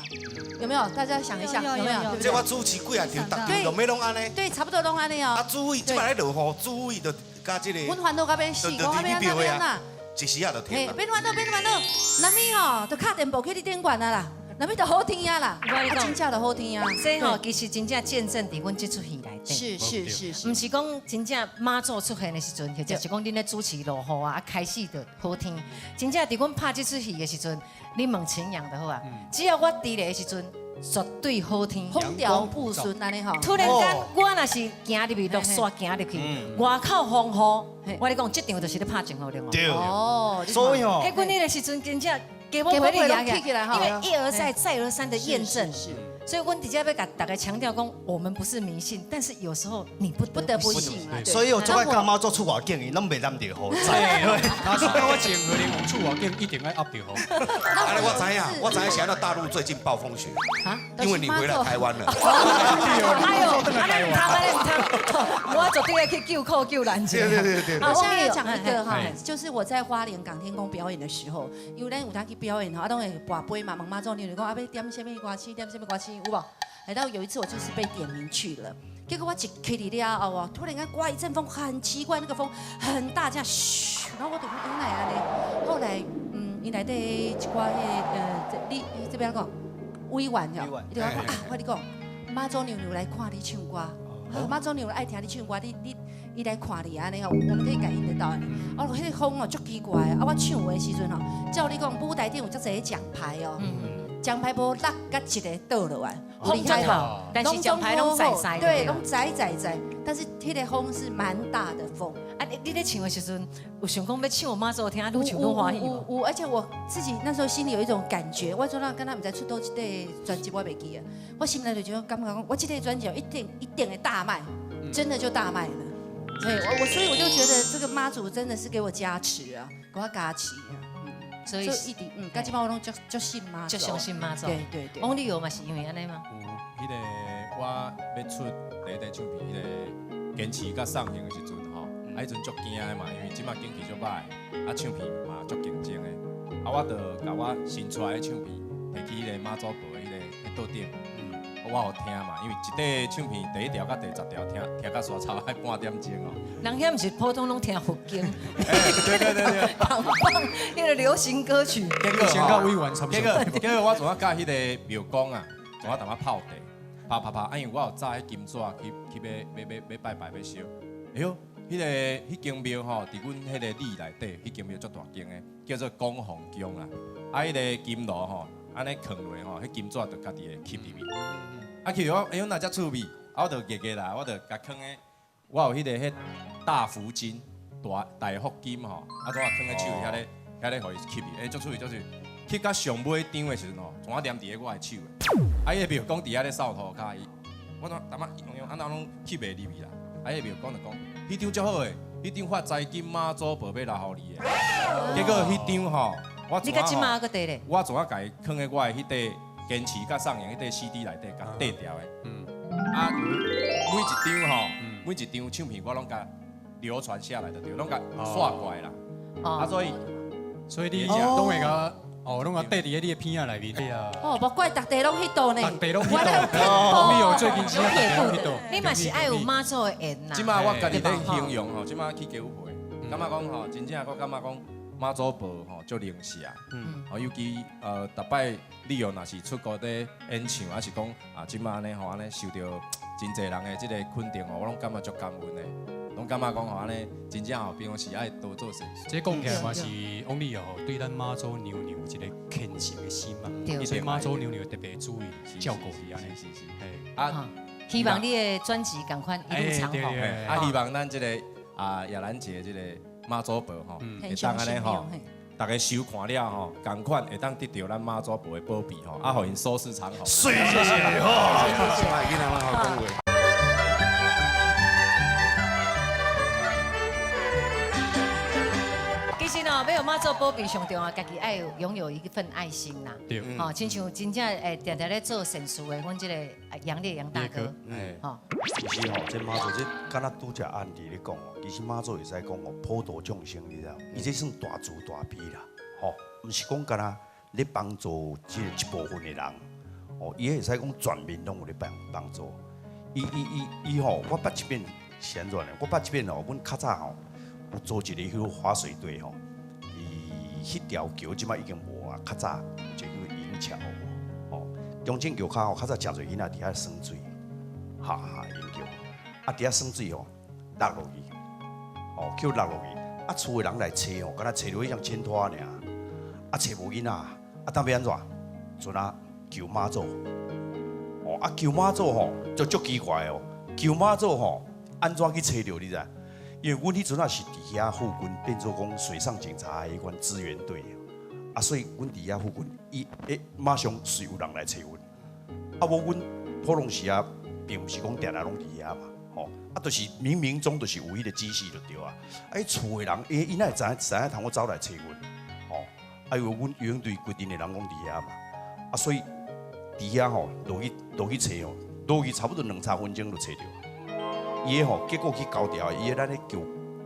有没有？大家想一下，有没有？这我主持几啊场，逐场都欲拢按呢。对，差不多拢按呢哦。啊，主委这摆咧落雨，主委就佮这个。阮烦恼到欲死，讲欲按怎欲按怎。一时仔就停。免烦恼，免烦恼，若物吼，就敲电报去你顶悬啊啦，若物就好天啊啦，真正就好天啊。这吼其实真正见证伫阮这出戏内底。是是是是。毋是讲真正妈祖出现的时阵，或者是讲恁咧主持落雨啊，开始就好天。真正伫阮拍这出戏的时阵，你问秦阳就好啊。只要我伫咧的时阵，绝对好天。风调雨顺按呢吼。突然间，我若是行入去，落雪行入去，外口风雨，我咧讲，这场就是咧拍前后了。对。哦。所以哦。彼阮彼个时阵真正。给我回力起来，因为一而再、再而三的验证，所以阮伫遮欲共大家强调讲，我们不是迷信，但是有时候你不得不信。所以我足爱佮妈祖出外景，伊拢袂淋著雨。若是讲我穿和林王出外景，一定爱压著雨。啊，我知影，我知影，现在大陆最近暴风雪，因为你回来台湾了。哎呦，我绝对爱去救苦救难。对对对对。我现在要讲一个哈，就是我在花莲港天宫表演的时候，因为咱有当去表演吼，啊，拢会跋杯嘛，问妈祖娘娘讲啊，欲点啥物歌曲，点啥物歌曲，有无？然后有一次我就是被点名去了，结果我一起伫了后哦，突然间刮一阵风，很奇怪，那个风很大，这样嘘，然后我就讲，欸，哪会按呢？后来，伊内底一寡彼个，你这边讲委员吼，伊就讲啊，我跟你讲，妈祖娘娘来看你唱歌，妈祖娘娘爱听你唱歌，你伊来看你按呢吼，我们可以感应得到。哦，彼个风哦，足奇怪的。啊，我唱的时阵吼，照你讲，舞台顶有遮济奖牌哦，奖牌无落甲一个倒落来，风足好，但是奖牌拢在在，对，拢在在在。但是彼个风是蛮大的风。啊，你咧唱的时阵，有想讲欲唱予妈祖听，愈唱愈欢喜无？有，而且我自己那时候心里有一种感觉，我阵仔敢若毋知出佗一块专辑，我袂记啊。我心内就就感觉讲，我这块专辑一定一定会大卖，真的就大卖了。对，我所以我就觉得这个妈祖真的是给我加持啊，给我加持啊。所以一直到这摆我拢足足信妈祖，足相信妈祖。对对对。王力宏嘛是因为按呢吗？有，彼个我欲出第一块唱片，彼个坚持佮送行的时阵吼，啊，彼阵足惊的嘛，因为这摆景气足歹，啊，唱片嘛足竞争的，啊，我就共我新出来的唱片提去彼个妈祖婆彼个彼桌顶，我予听嘛，因为一块唱片第一条佮第10条听，听到煞差爱半点钟哦。人遐毋是普通拢听佛经，对对对对，放放彼个流行歌曲。结果结果我怎啊佮彼个庙公啊，怎啊淡仔泡茶，泡泡泡，啊，因为我有扎彼金纸去去欲欲欲欲拜拜欲烧，哎哟，彼个彼间庙吼，伫阮彼个里内底，彼间庙足大间的，叫做广宏宫啦。啊，彼个金炉吼，按呢囥落吼，彼金纸就家己会吸入去。啊，吸入我，哎哟，若遮趣味，啊，我就夹夹来，我就共囥咧，我有彼个彼大福金，大大福金吼，啊，怎啊囥咧手遐咧，遐咧予伊吸入，欸，足趣味足趣味。吸到上尾张的时阵吼，怎啊黏伫咧我的手的？啊，彼个庙公伫遐咧扫涂跤，伊，我怎淡仔用用，按怎拢吸袂入去啦？啊，彼个庙公就讲，彼张足好的，彼张发财金妈祖婆欲来予你的。结果彼张吼，我你到这马阁缀咧？我怎啊共伊囥咧我的彼块坚持佮送行彼块 CD 内底，共缀牢的。啊，每一张吼，每一张唱片我拢共流传下来就对，拢共刷过来啦。啊，所以，所以你拢会共。哦，拢共缀伫咧你的片仔内面。对啊。哦，无怪逐地拢彼度呢。逐地拢彼度。王力宏最近真正逐地拢彼度。你嘛是爱有妈祖的缘呐。这马我家己咧形容吼，这马去街舞会，感觉讲吼，真正我感觉讲妈祖婆吼足灵性。哦，尤其逐摆你哦，若是出国咧演唱，还是讲啊，这马按呢吼按呢受到真济人的这个肯定吼，我拢感觉足感恩的。拢感觉讲吼按呢，真正吼平常时爱多做善事。这讲起来嘛是王力宏对咱妈祖娘娘有一个虔诚的心嘛，所以妈祖娘娘特别注意照顾伊按呢。是是。啊，希望你的专辑共款一路长虹。啊，希望咱这个啊亚兰姐这个妈祖婆吼，会当按呢吼，逐家收看了吼，仝款会当得到咱妈祖婆的保庇吼，啊，予𪜶收视长虹。谢谢吼，谢谢。其实哦，欲予妈祖保庇上重要，家己爱拥有一份爱心啦。对。吼，亲像真正会定定咧做善事的，阮这个杨烈杨大哥。吼。其实吼，这妈祖这敢若拄才按伫咧讲哦，其实妈祖会使讲哦，普度众生，你知无？伊这算大慈大悲啦，吼，毋是讲敢若咧帮助这一部分的人，哦，伊会使讲全面拢有咧帮帮助。伊伊伊伊吼，我捌一遍是按怎呢？我捌一遍吼，阮较早吼有组一个彼划水队吼，伊彼条桥这摆已经无啊，较早有一个叫银桥无，吼，中正桥跤吼，较早诚济囡仔伫遐耍水，哈哈，银桥，啊伫遐耍水吼，落落去，哦，叫落落去，啊厝的人来揣吼，敢若揣著彼种浅拖尔，啊揣无囡仔，啊当欲按怎？阵啊求妈祖，哦啊求妈祖吼，就足奇怪哦，求妈祖吼，按怎去揣著你知？因为阮彼阵仔是伫遐附近变做讲水上警察的彼款支援队，啊，所以阮伫遐附近，伊会马上随有人来揣阮。啊，无阮普通时啊，并毋是讲定定拢伫遐嘛，吼，啊，就是冥冥中就是有彼个指示就对啊。啊，彼厝的人，伊哪会知影知影通我走来揣阮，吼，啊，因为阮游泳队规阵的人拢伫遐嘛，啊，所以伫遐吼落去落去揣吼，落去差不多两三分钟就揣著。伊吼，结果去交掉，伊咱咧叫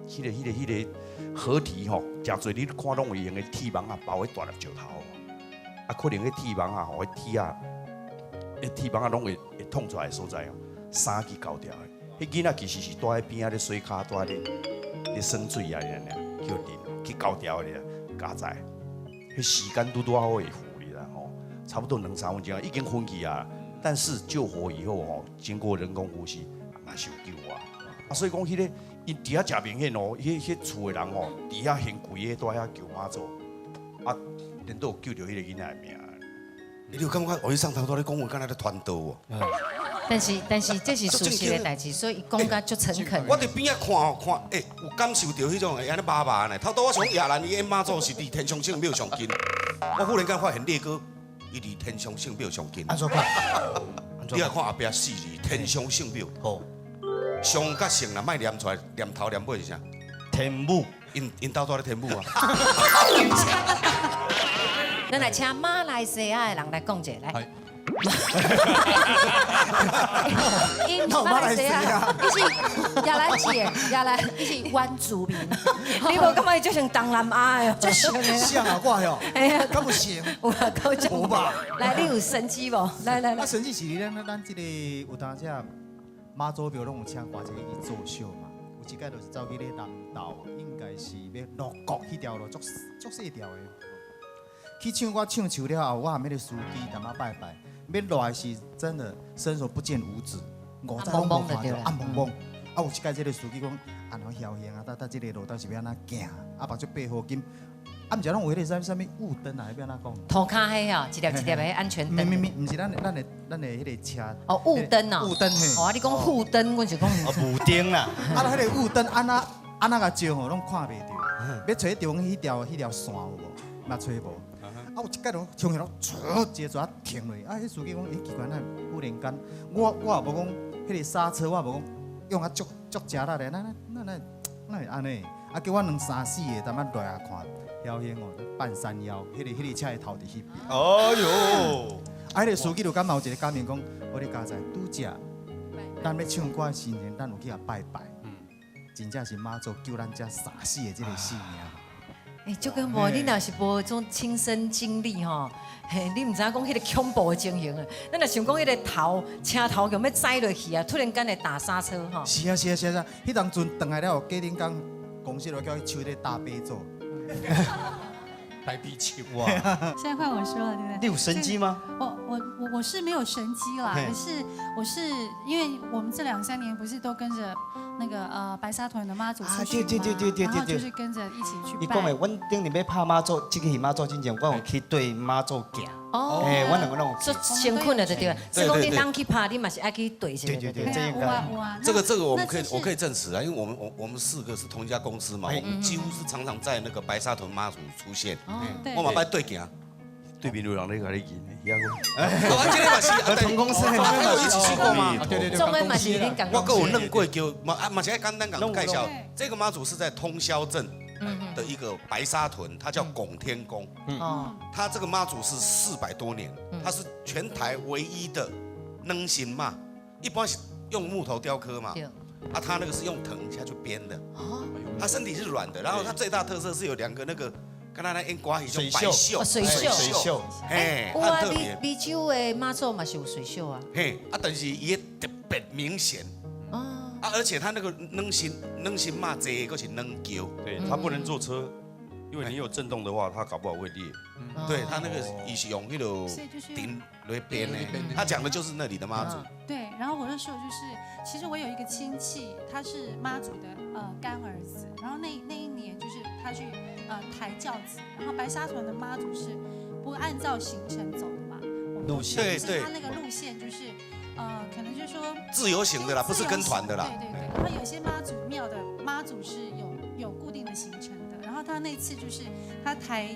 彼个、彼个、彼个河堤吼，诚济你看拢会用的铁网仔包彼大粒石头，啊，可能彼铁网仔吼，彼铁仔，彼铁网仔拢会会捅出来的所在哦，衫去交掉的。彼囡仔其實是蹛佇邊仔咧洗跤，蹛咧咧耍水啊，爾爾，叫淋去溝牢咧，加載。彼時間拄拄好會赴哩啦吼，差不多兩三分鐘已經昏去啊。但是救活以後吼，經過人工呼吸，嘛是有救啊。啊，所以講彼個𪜶佇遐誠明顯哦，彼彼厝的人吼，佇遐掀規个蹛遐求媽祖，啊，連都有救著彼個囡仔的命。你有感覺我一上頭拄咧講話，敢若咧傳道哦。但是這是事實的代誌，所以伊講甲足誠懇。我佇邊仔看吼，看，有感受著彼種會按呢麻麻呢。頭拄我想亞蘭伊演媽祖是離天上聖廟上近，我忽然間發現烈哥伊離天上聖廟上近。按怎看？你來看後壁四字天上聖廟。好。上甲聖啦，莫念出來，念頭念尾是啥？天母。𪜶𪜶兜蹛咧天母啊。咱來請馬來西亞的人來講一下來。𪜶馬來西亞，伊是亞蘭姐，亞蘭，伊是原住民。你無感覺伊足像東南亞的？足像的。像啊，我哟。哎呀，敢有像？有啊，夠像。無吧？來，你有神蹟無？來來來。啊，神蹟是咱咱這個有當時媽祖廟攏有請偌濟去做秀嘛。有一擺就是走去咧南投，應該是欲鹿谷彼條路，足足細條的。去唱歌唱唱了後，我和彼個司機踮仔拜拜，欲落來是真的伸手不見五指，五指攏無看著，暗濛濛。啊，有一擺這個司機講，按怎僥倖啊？搭搭這個路到是欲按怎行？啊，目睭閉好緊，啊，毋是攏有彼個啥啥物霧燈啊？欲按怎講？塗跤彼哦，一粒一粒的安全燈。毋毋是咱的彼個車。哦，霧燈哦。霧燈嘿。哦，啊，你講護燈，阮就講。哦，霧燈啦。啊，彼個霧燈按怎按怎共照吼，攏看袂著。欲揣著彼條線有無？嘛揣無。啊，有一擺攏衝起來，唰，一个停落。啊，彼司機講，欸，奇怪，哪忽然間，我也無講，彼個剎車我也無講用啊足足食力的，哪哪哪哪會按呢？啊，叫我兩三四个，踮仔落來看，僥倖哦，半山腰，彼個車的頭佇彼邊。哎喲！啊，彼個司機就感覺有一個感銘講，我咧佳哉拄才，咱欲唱歌的時陣，咱有去共拜拜。真正是媽祖救咱遮三死的這個性命。欸，足恐怖！你若是無種親身經歷吼，嘿，你毋知影講彼個恐怖的情形啊。咱若想講彼個頭車頭強欲載落去啊，突然間會踏剎車吼。是啊是啊是啊，彼當陣轉來了後，隔頂工公司就叫伊抽咧大悲咒。大悲咒哇！現在換我說了，對不對？你有神蹟嗎？我是沒有神蹟啦，可是我是因為我們這兩三年不是都跟着那個白沙屯的媽祖出去嘛，對對對對對，然後就是跟着一起去拜。伊講的，阮頂日欲拍媽祖，這個是媽祖之前，我有去對媽祖行。哦，哎，阮兩個攏有。做辛苦了就對了。所以講你當去拍，你嘛是愛去對一下。對對對，這應該。這個我可以證實啊，因為我們四個是同一家公司嘛，我們幾乎是常常在那個白沙屯媽祖出現。我嘛愛對行。對面有人咧共你見，遐個。我這個嘛是同公司，我有一起去過嗎？對對對，總歸嘛是恁共我閣有兩過叫，嘛啊嘛是愛簡單共介紹。這個媽祖是在通霄鎮的一個白沙屯，它叫拱天宮。哦，它這個媽祖是400多年，它是全台唯一的軟身媽，一般是用木頭雕刻嘛。啊，他那個是用藤下去編的。哦，他身體是軟的，然後它最大特色是有兩個那個。敢若咱演歌戲種白秀，水袖，水袖，嘿，有啊，美洲的媽祖嘛是有水袖啊。嘿，啊，但是伊特別明顯。哦。啊，而且他那個軟身媽坐的閣是軟轎。對，他不能坐車，因為你有震動的話，他搞不好會裂。對，他那個伊是用彼個頂來編的，他講的就是那裡的媽祖。對，然後我就說就是，其實我有一個親戚，他是媽祖的乾兒子，然後那一年就是他去抬轎子，然後白沙屯的媽祖是不按照行程走的嘛，路線，對對，他那個路線就是，可能就是說自由行的啦，不是跟團的啦。對對對，然後有些媽祖廟的媽祖是有固定的行程的，然後他那次就是他抬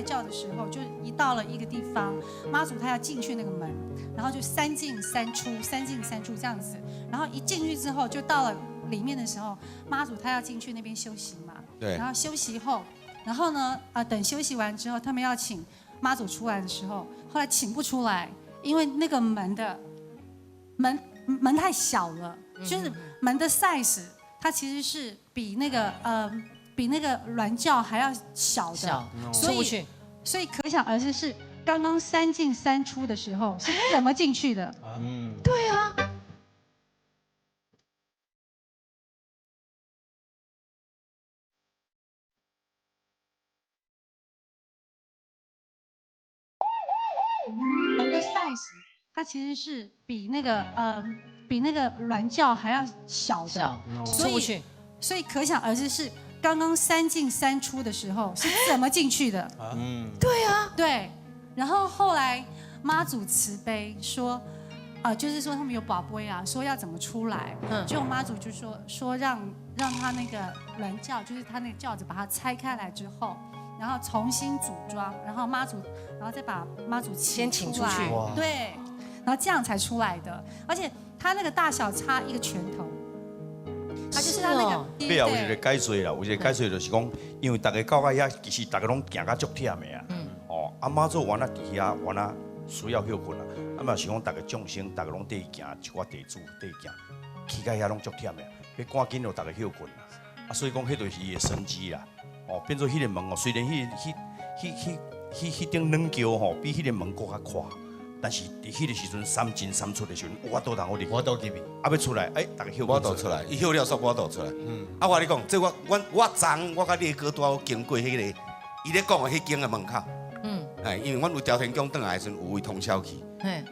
轎的時候，就一到了一個地方，媽祖他要進去那個門，然後就三進三出，三進三出這樣子，然後一進去之後，就到了裡面的時候，媽祖他要進去那邊休息嘛，然後休息後，然後呢，啊，等休息完之後，他們要請媽祖出來的時候，後來請不出來，因為那個門的門太小了，就是門的 size，它其實是比那個鑾轎還要小的，所以可想而知是剛剛三進三出的時候是怎麼進去的？嗯，對啊。size，它其实是比那个銮轿还要小的，所以所以可想而知是刚刚三进三出的时候是怎么进去的。嗯，对啊，对。然后后来妈祖慈悲说，啊，就是说他们有跋杯啊，说要怎么出来，结果妈祖就说让他那个銮轿，就是他那个轿子把它拆开来之后，然后重新组装，然后妈祖，然后再把妈祖先请出去，对，然后这样才出来的，而且他那个大小差一个拳头，他就是他那个。对啊，有一个解说啦，有一个解说就是讲，因为大家到遐，其实大家拢行甲足忝的啊。哦，啊妈祖原来伫遐，原来需要歇睏啦。啊嘛是讲，逐个众生，逐个拢缀伊行，一寡地主缀伊行，去到遐拢足忝的，欲赶紧予逐个歇睏啦。啊，所以讲，彼就是伊的神迹啦。哦，变做彼个门哦，虽然彼、彼、彼、彼、彼、彼顶软桥吼，比彼个门阁较宽，但是伫彼个时阵三进三出的时阵，有法度通好入，无度入去，啊欲出来，哎，逐个歇无度出来，伊歇了煞无度出来。嗯，啊，我跟你讲，这我我我昨我佮你哥拄好经过彼个，伊咧讲的彼间的门口。嗯，哎，因为阮有朝天宫转来的时阵，有位通宵去，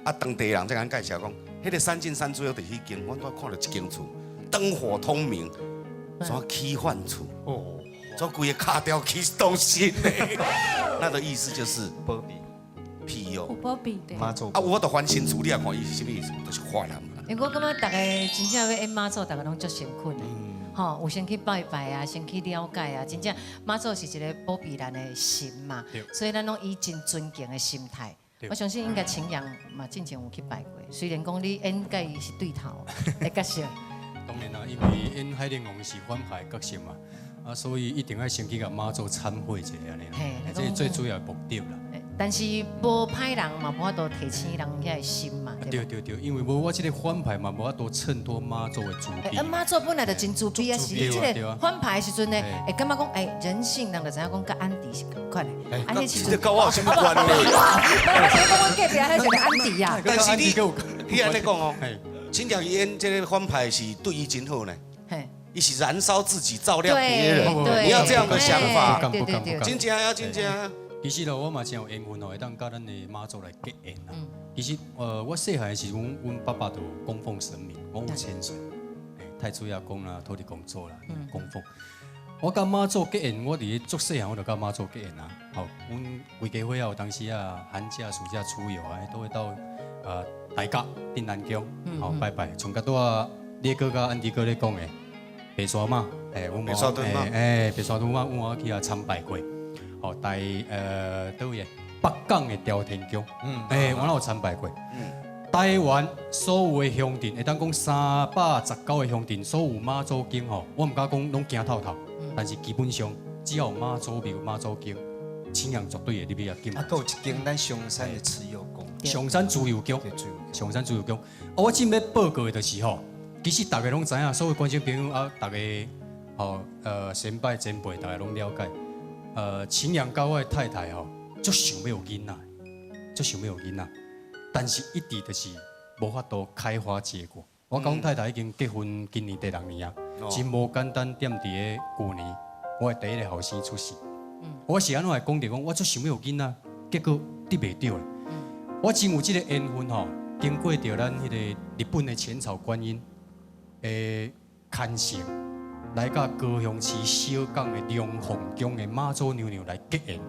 啊，当地人才共介绍讲，彼个三进三出就是彼间，我拄看到一间厝，灯火通明，怎起幻厝？哦，怎规个卡掉起东西？那的意思就是保庇，庇佑，保庇对。妈祖啊，有法度翻新厝，你也看伊是啥物意思？就是坏人。欸，我感觉逐个真正欲演妈祖，逐个拢足诚恳的。吼，有先去拜拜啊，先去了解啊，真正妈祖是一个保庇咱的神嘛，所以咱拢以真尊敬的心态。我相信应该青阳嘛，进前有去拜过，虽然讲你演佮伊是对头的角色。当然啦，因为演海陵王是反派角色嘛，啊，所以一定爱先去共妈祖参会一下按呢啦，这是最主要的目的啦。但是无歹人嘛，无法度提醒人遐的心嘛。对对对，因为无我这个反派嘛，无法度衬托妈祖的慈悲。啊，妈祖本来就真慈悲啊，是你这个反派的时阵呢，会感觉讲，哎，人性人就知影讲，佮安迪是仝款的。啊，彼时阵佮我有啥物关系？我是讲阮隔壁彼一个安迪啊。但是你，你按呢讲哦，真正伊演这个反派是对伊真好呢。伊是燃烧自己照亮别人，你要这样的想法。对对对，真正啊，真正。其实咯，我嘛真有缘分哦，会当佮咱的妈祖来结缘啦。其实，我细汉的时阵，阮爸爸就供奉神明，我有千岁，哎，太子爷公啦，土地公祖啦，供奉。我佮妈祖结缘，我伫咧足细汉我就佮妈祖结缘啊。吼，阮规家伙仔有当时啊，寒假、暑假出游啊，都会到大甲镇澜宫，吼拜拜。像佮拄仔烈哥佮安迪哥咧讲的，白沙妈，哎，阮白沙屯妈，哎，白沙屯妈，阮有去遐参拜过。哦，台佗位北港的朝天宫，哎，我拢有参拜过。台湾所有的乡镇，会当讲319个乡镇，所有妈祖宫吼，我毋敢讲拢行透透，但是基本上只要有妈祖庙、妈祖宫，青阳绝对会入去遐进。啊，阁有一间咱松山的慈祐宫。松山慈祐宫，松山慈祐宫。啊，我正欲报告的就是吼，其实大家拢知影，所有观众朋友啊，大家吼先辈前辈，大家拢了解。秦阳佮我的太太吼，足想欲有囡仔，足想欲有囡仔，但是一直就是无法度开花结果。我佮阮太太已经结婚，今年第六年啊，真无简单。踮伫咧旧年，我的第一个后生出世。我是按怎会讲著讲，我足想欲有囡仔，结果得袂著咧。我真有这个缘分吼，经过著咱彼个日本的浅草观音的牵线。来到高雄市小港的龙凤宫的妈祖娘娘来结缘。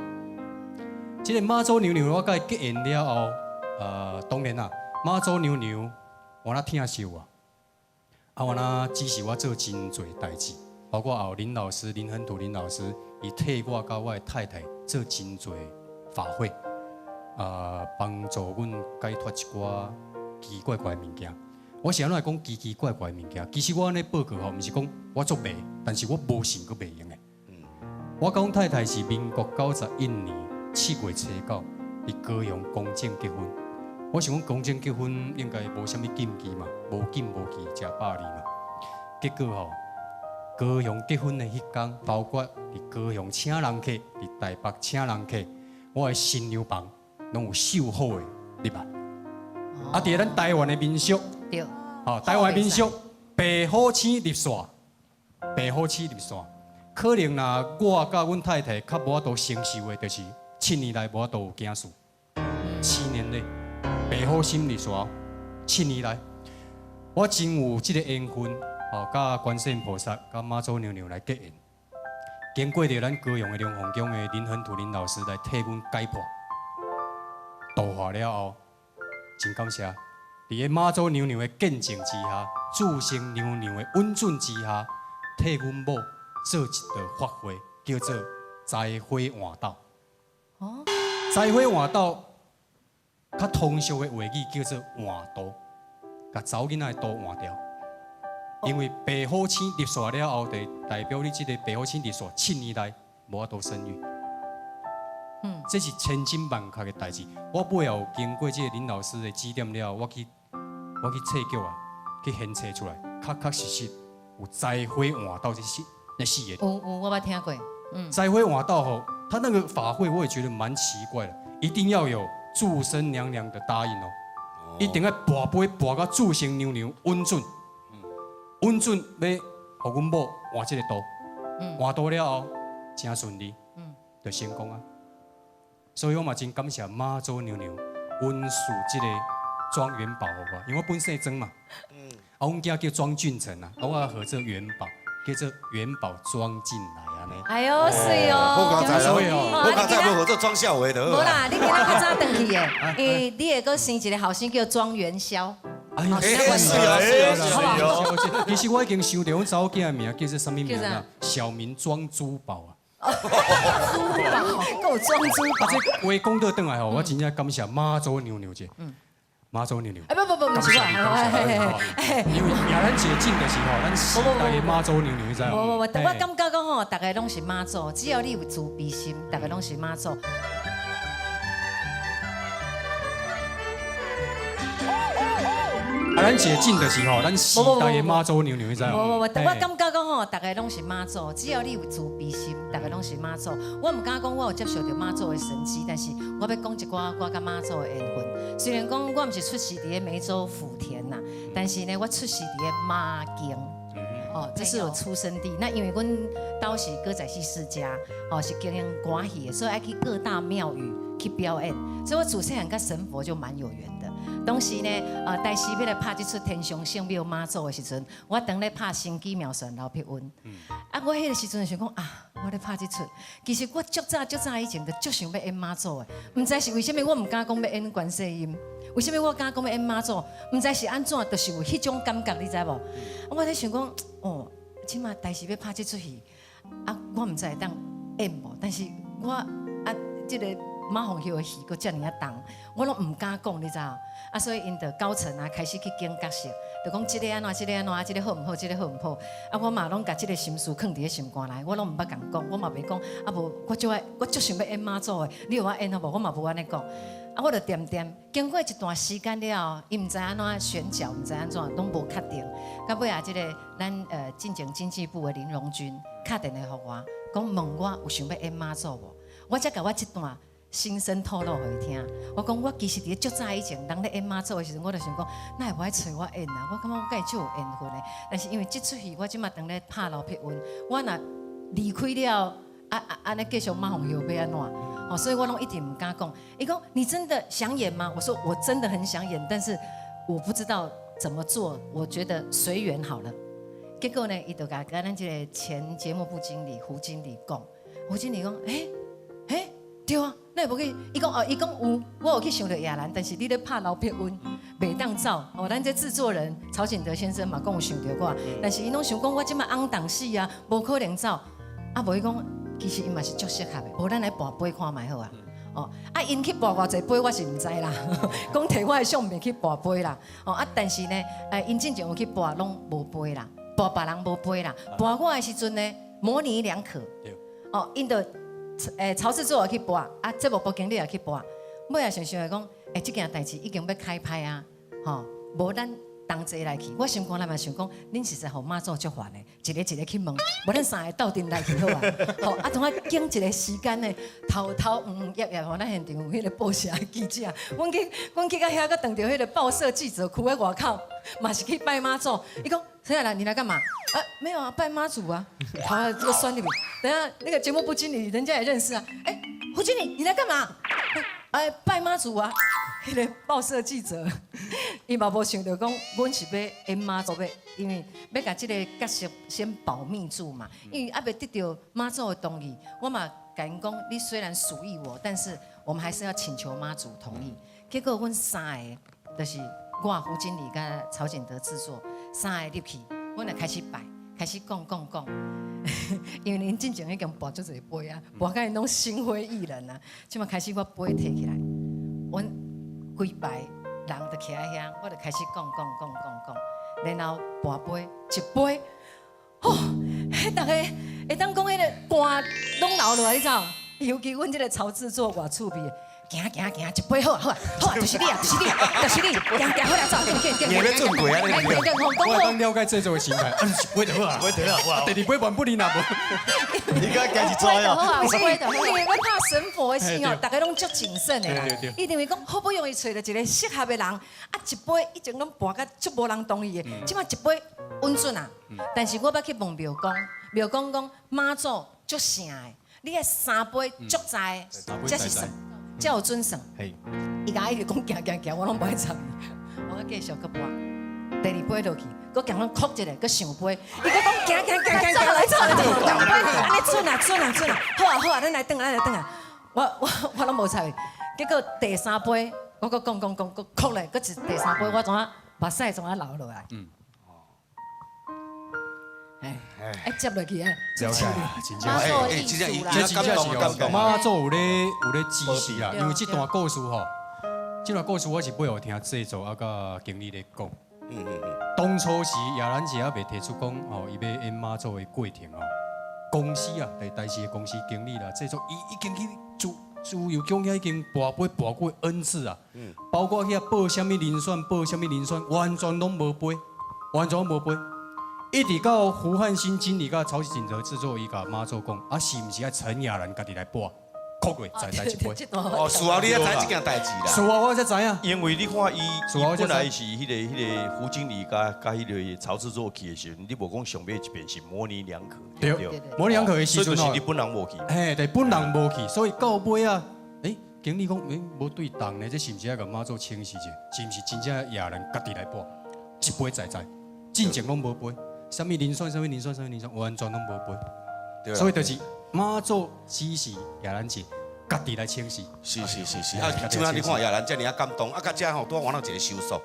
这个妈祖娘娘我佮伊结缘了后，当然啦，妈祖娘娘有那疼惜我，啊，有那指示我做真济代志，包括后林老师林恒土林老师，伊替我佮我的太太做真济法会，啊，帮助阮解脱一寡奇怪怪的物件。我是按怎会讲奇奇怪怪的物件？其实我按呢报告吼，毋是讲我足袂，但是我无想阁袂用的。我佮阮太太是民国91年7月初9，伫高雄公证结婚。我想讲公证结婚应该无啥物禁忌嘛，无禁无忌，食百二嘛。结果吼，高雄结婚的彼工，包括伫高雄请人客，伫台北请人客，我的新娘房拢有绣好的入来。啊，伫咱台湾的民俗。对，吼，台湾民俗白虎星入线，白虎星入线，可能若我佮阮太太较无法度承受的，就是7年内无法度有子孙，7年内，白虎星入煞7年来，我真有这个缘分，吼，佮观世音菩萨、佮妈祖娘娘来结缘。经过著咱高雄的龙凤宫的林恒土林老师来替阮解破、度化了后，真感谢。伫个妈祖娘娘的见证之下，注生娘娘的允准之下，替阮某做一道法会，叫做灾火换斗。哦，灾火换斗，较通俗的话语叫做换肚，共查某囡仔的肚换掉。因为白虎星入煞了后，就代表你这个白虎星入煞7年内无法度生育。这是千真万确的代志。我背后经过这个林老师的指点了后，我去册剧啊，去现册出来，确确实实有灾火换斗这那四个。有有，我捌听过。灾火换斗吼，他那个法会我也觉得蛮奇怪的，一定要有注生娘娘的答应哦，一定要跋杯跋到注生娘娘允准。允准欲予阮某换这个肚，换肚了后真顺利，就成功啊。所以我嘛真感谢妈祖娘娘恩赐这个庄元宝予我，因为我本姓庄嘛，啊，阮囝叫庄俊成啊，啊，我号做元宝，叫做元宝庄进来按呢。哎哟，水哦，好佳哉哦，好佳哉，无号做庄少伟就好。无啦，你今仔较早转去的，因你会阁生一个后生叫庄元宵。哎呀，是啊是啊是啊！其实我已经想著阮查某囝的名叫做啥物名啦？小名庄珠宝啊。珠宝，阁有庄珠宝。啊，这话讲倒转来吼，我真正感谢妈祖娘娘者。妈祖娘娘。哎，不不不，毋是我。因为亚兰姐进的时候，咱时代的妈祖娘娘，你知无？无无无，我感觉讲吼，逐个拢是妈祖，只要你有慈悲心，逐个拢是妈祖。啊，咱姐进的时候，咱时代的妈祖娘娘，你知无？无无无，我感觉讲吼，逐个拢是妈祖，只要你有慈悲心，逐个拢是妈祖。我毋敢讲我有接受著妈祖的神迹，但是我欲讲一寡我佮妈祖的缘分。虽然讲我毋是出世伫咧梅州莆田啦，但是呢，我出世伫咧妈宫。哦，这是我出生地。那因为阮兜是歌仔戏世家，哦，是经营歌戏的，所以爱去各大庙宇去表演，所以我自细汉佮神佛就蛮有缘的。当时呢，大师欲来拍这出《天上圣庙妈祖》的时阵，我当咧拍《神机妙算刘碧温》。啊，我彼个时阵想讲啊，我咧拍这出，其实我足早足早以前就足想欲演妈祖的，毋知是为啥物，我毋敢讲欲演观世音，为啥物我敢讲欲演妈祖？毋知是按怎，就是有彼种感觉，你知无？我咧想讲，哦，这马大师欲拍这出戏，啊，我毋知会当演无，但是我啊，这个马凤秀的戏阁遮尔啊重，我拢毋敢讲，你知无？啊，所以𪜶就高层啊开始去拣角色，就讲这个按怎，这个按怎，啊，这个好毋好，这个好毋好。啊，我嘛拢共这个心事囥伫咧心肝内，我拢毋捌共讲，我嘛袂讲。啊无，我足爱，我足想欲演妈祖的，你予我演好无？我嘛无按呢讲。啊，我就恬恬，经过一段时间了后，伊毋知按怎选角，毋知按怎，拢无确定。到尾啊，这个咱进前经济部的林荣军敲电话予我，讲问我有想欲演妈祖无？我才共我这段心声透露予伊听。我讲我其实伫足早以前，人咧演妈祖的时阵，我就想讲，哪会无爱揣我演啊？我感觉我佮伊足有缘分的。但是因为这出戏，我这马当咧拍刘碧温，我若离开了，啊啊按呢继续马凤秀欲按怎？哦，所以我拢一直毋敢讲。伊讲你真的想演吗？我说我真的很想演，但是我不知道怎么做。我觉得随缘好了。结果呢，伊就共咱这个前节目部经理胡经理讲，胡经理讲，欸欸，对啊，你无去？伊讲哦，伊讲有，我有去想著亚兰，但是你咧拍刘碧温，袂当走。哦，咱这制作人曹景德先生嘛讲有想著我，但是伊拢想讲我这马红当死啊，无可能走。啊，无伊讲，其实伊嘛是足适合的，无咱来跋杯看觅好啊。哦，啊，𪜶去跋偌济杯，我是毋知啦。讲提我的相袂去跋杯啦。哦，啊，但是呢，𪜶进前有去跋，拢无杯啦，跋别人无杯啦。跋我的时阵呢，模棱两可。哦，𪜶就，曹制作也去跋，啊，节目部经理也去跋，尾仔想想讲，欸，这件代志已经欲开拍啊，吼，无咱同齐来去。我心肝内嘛想讲，恁实在予妈祖足烦的，一个一个去问，无咱三个斗阵来去好啊。吼，啊，当仔经一个时间呢，偷偷毋毋掖掖，吼，咱现场有彼个报社的记者，阮去到遐，阁撞著彼个报社记者区的外口，嘛是去拜妈祖。伊讲，陈亚兰，你来干嘛？啊，没有啊，拜妈祖啊。好啊，这个酸里面。等下那个节目部经理，人家也认识啊。哎，胡经理，你来干嘛？哎，拜妈祖啊。彼个报社记者，伊嘛无想著讲，阮是欲演妈祖欲，因为欲共这个角色先保密住嘛，因为犹未得著妈祖的同意，我嘛共𪜶讲，你虽然属意我，但是我们还是要请求妈祖同意。结果阮三个，就是我胡经理佮曹景德制作，三个入去，阮就开始拜，开始讲讲讲。因为𪜶进前已经跋足济杯啊，跋甲𪜶拢心灰意冷啊。这马开始我杯提起来，阮规排人就徛伫遐，我就开始讲讲讲讲讲，然后跋杯一杯，吼，彼逐个会当讲彼个汗拢流落来，你知無？尤其阮这个曹制作偌趣味。行行行，一杯好啊好啊好啊，就是你啊，就是你啊，就是你，行行好啦，走，紧紧紧。你咧准备啊？我会当了解制作的心态，啊，一杯就好啊，一杯就好啊，第二杯万不离若无。你敢家己抓啊？因为我拍神佛的戏哦，逐家拢足谨慎的啦。伊认为讲好不容易揣著一个适合的人，啊，一杯以前拢跋甲足无人同意的，这马一杯稳准啊。但是我捌去问庙公，庙公讲妈祖足圣的，你爱三杯足在，才是算。才有准算。伊共我一直讲行行行，我拢无爱插伊。我继续阁跋，第二杯落去，阁共阮哭一下，阁上杯。伊阁讲行行行行行，来走来走，两杯，按呢准啊准啊准啊，好啊好啊，咱来转来咱来转啊。我拢无插伊。结果第三杯，我阁讲讲讲，阁哭咧，阁一第三杯，我怎啊目屎怎啊流落来。哎，接落去啊！了解，真正，哎，真正，这真正是妈祖有咧指示啊，因为这段故事吼，这段故事我是背后听制作啊，佮经理咧讲。当初时亚兰姐犹未提出讲吼，伊欲演妈祖的过程吼，公司啊，伫台视的公司经理啦，制作伊已经去自由宫遐已经跋杯跋过 N 次啊，包括遐报啥物人选，报啥物人选，完全拢无飞，完全无飞。一直到胡汉新经理佮曹景泽制作，伊共妈祖讲，啊是毋是爱陈亚兰家己来跋？哭过在在一杯。哦，事后你才知这件代志啦。事后我才知影。因为你看伊，伊本来是彼个胡经理佮彼个曹制作去的时阵，你无讲上尾一遍是模棱两可。对，模棱两可的时阵所以就是你本人无去。嘿，对，本人无去，所以到尾啊，欸，经理讲，欸，无对动呢，这是毋是爱共妈祖请示者？是毋是真正亚兰家己来跋？一杯在在，进前拢无飞。啥物人选，啥物人选，啥物人选，完全拢无飞。所以就是妈祖指示亚兰姐家己来请示。是是是是，啊，这摆你看亚兰遮尔啊感动，啊，佮遮吼拄仔换到一个收束。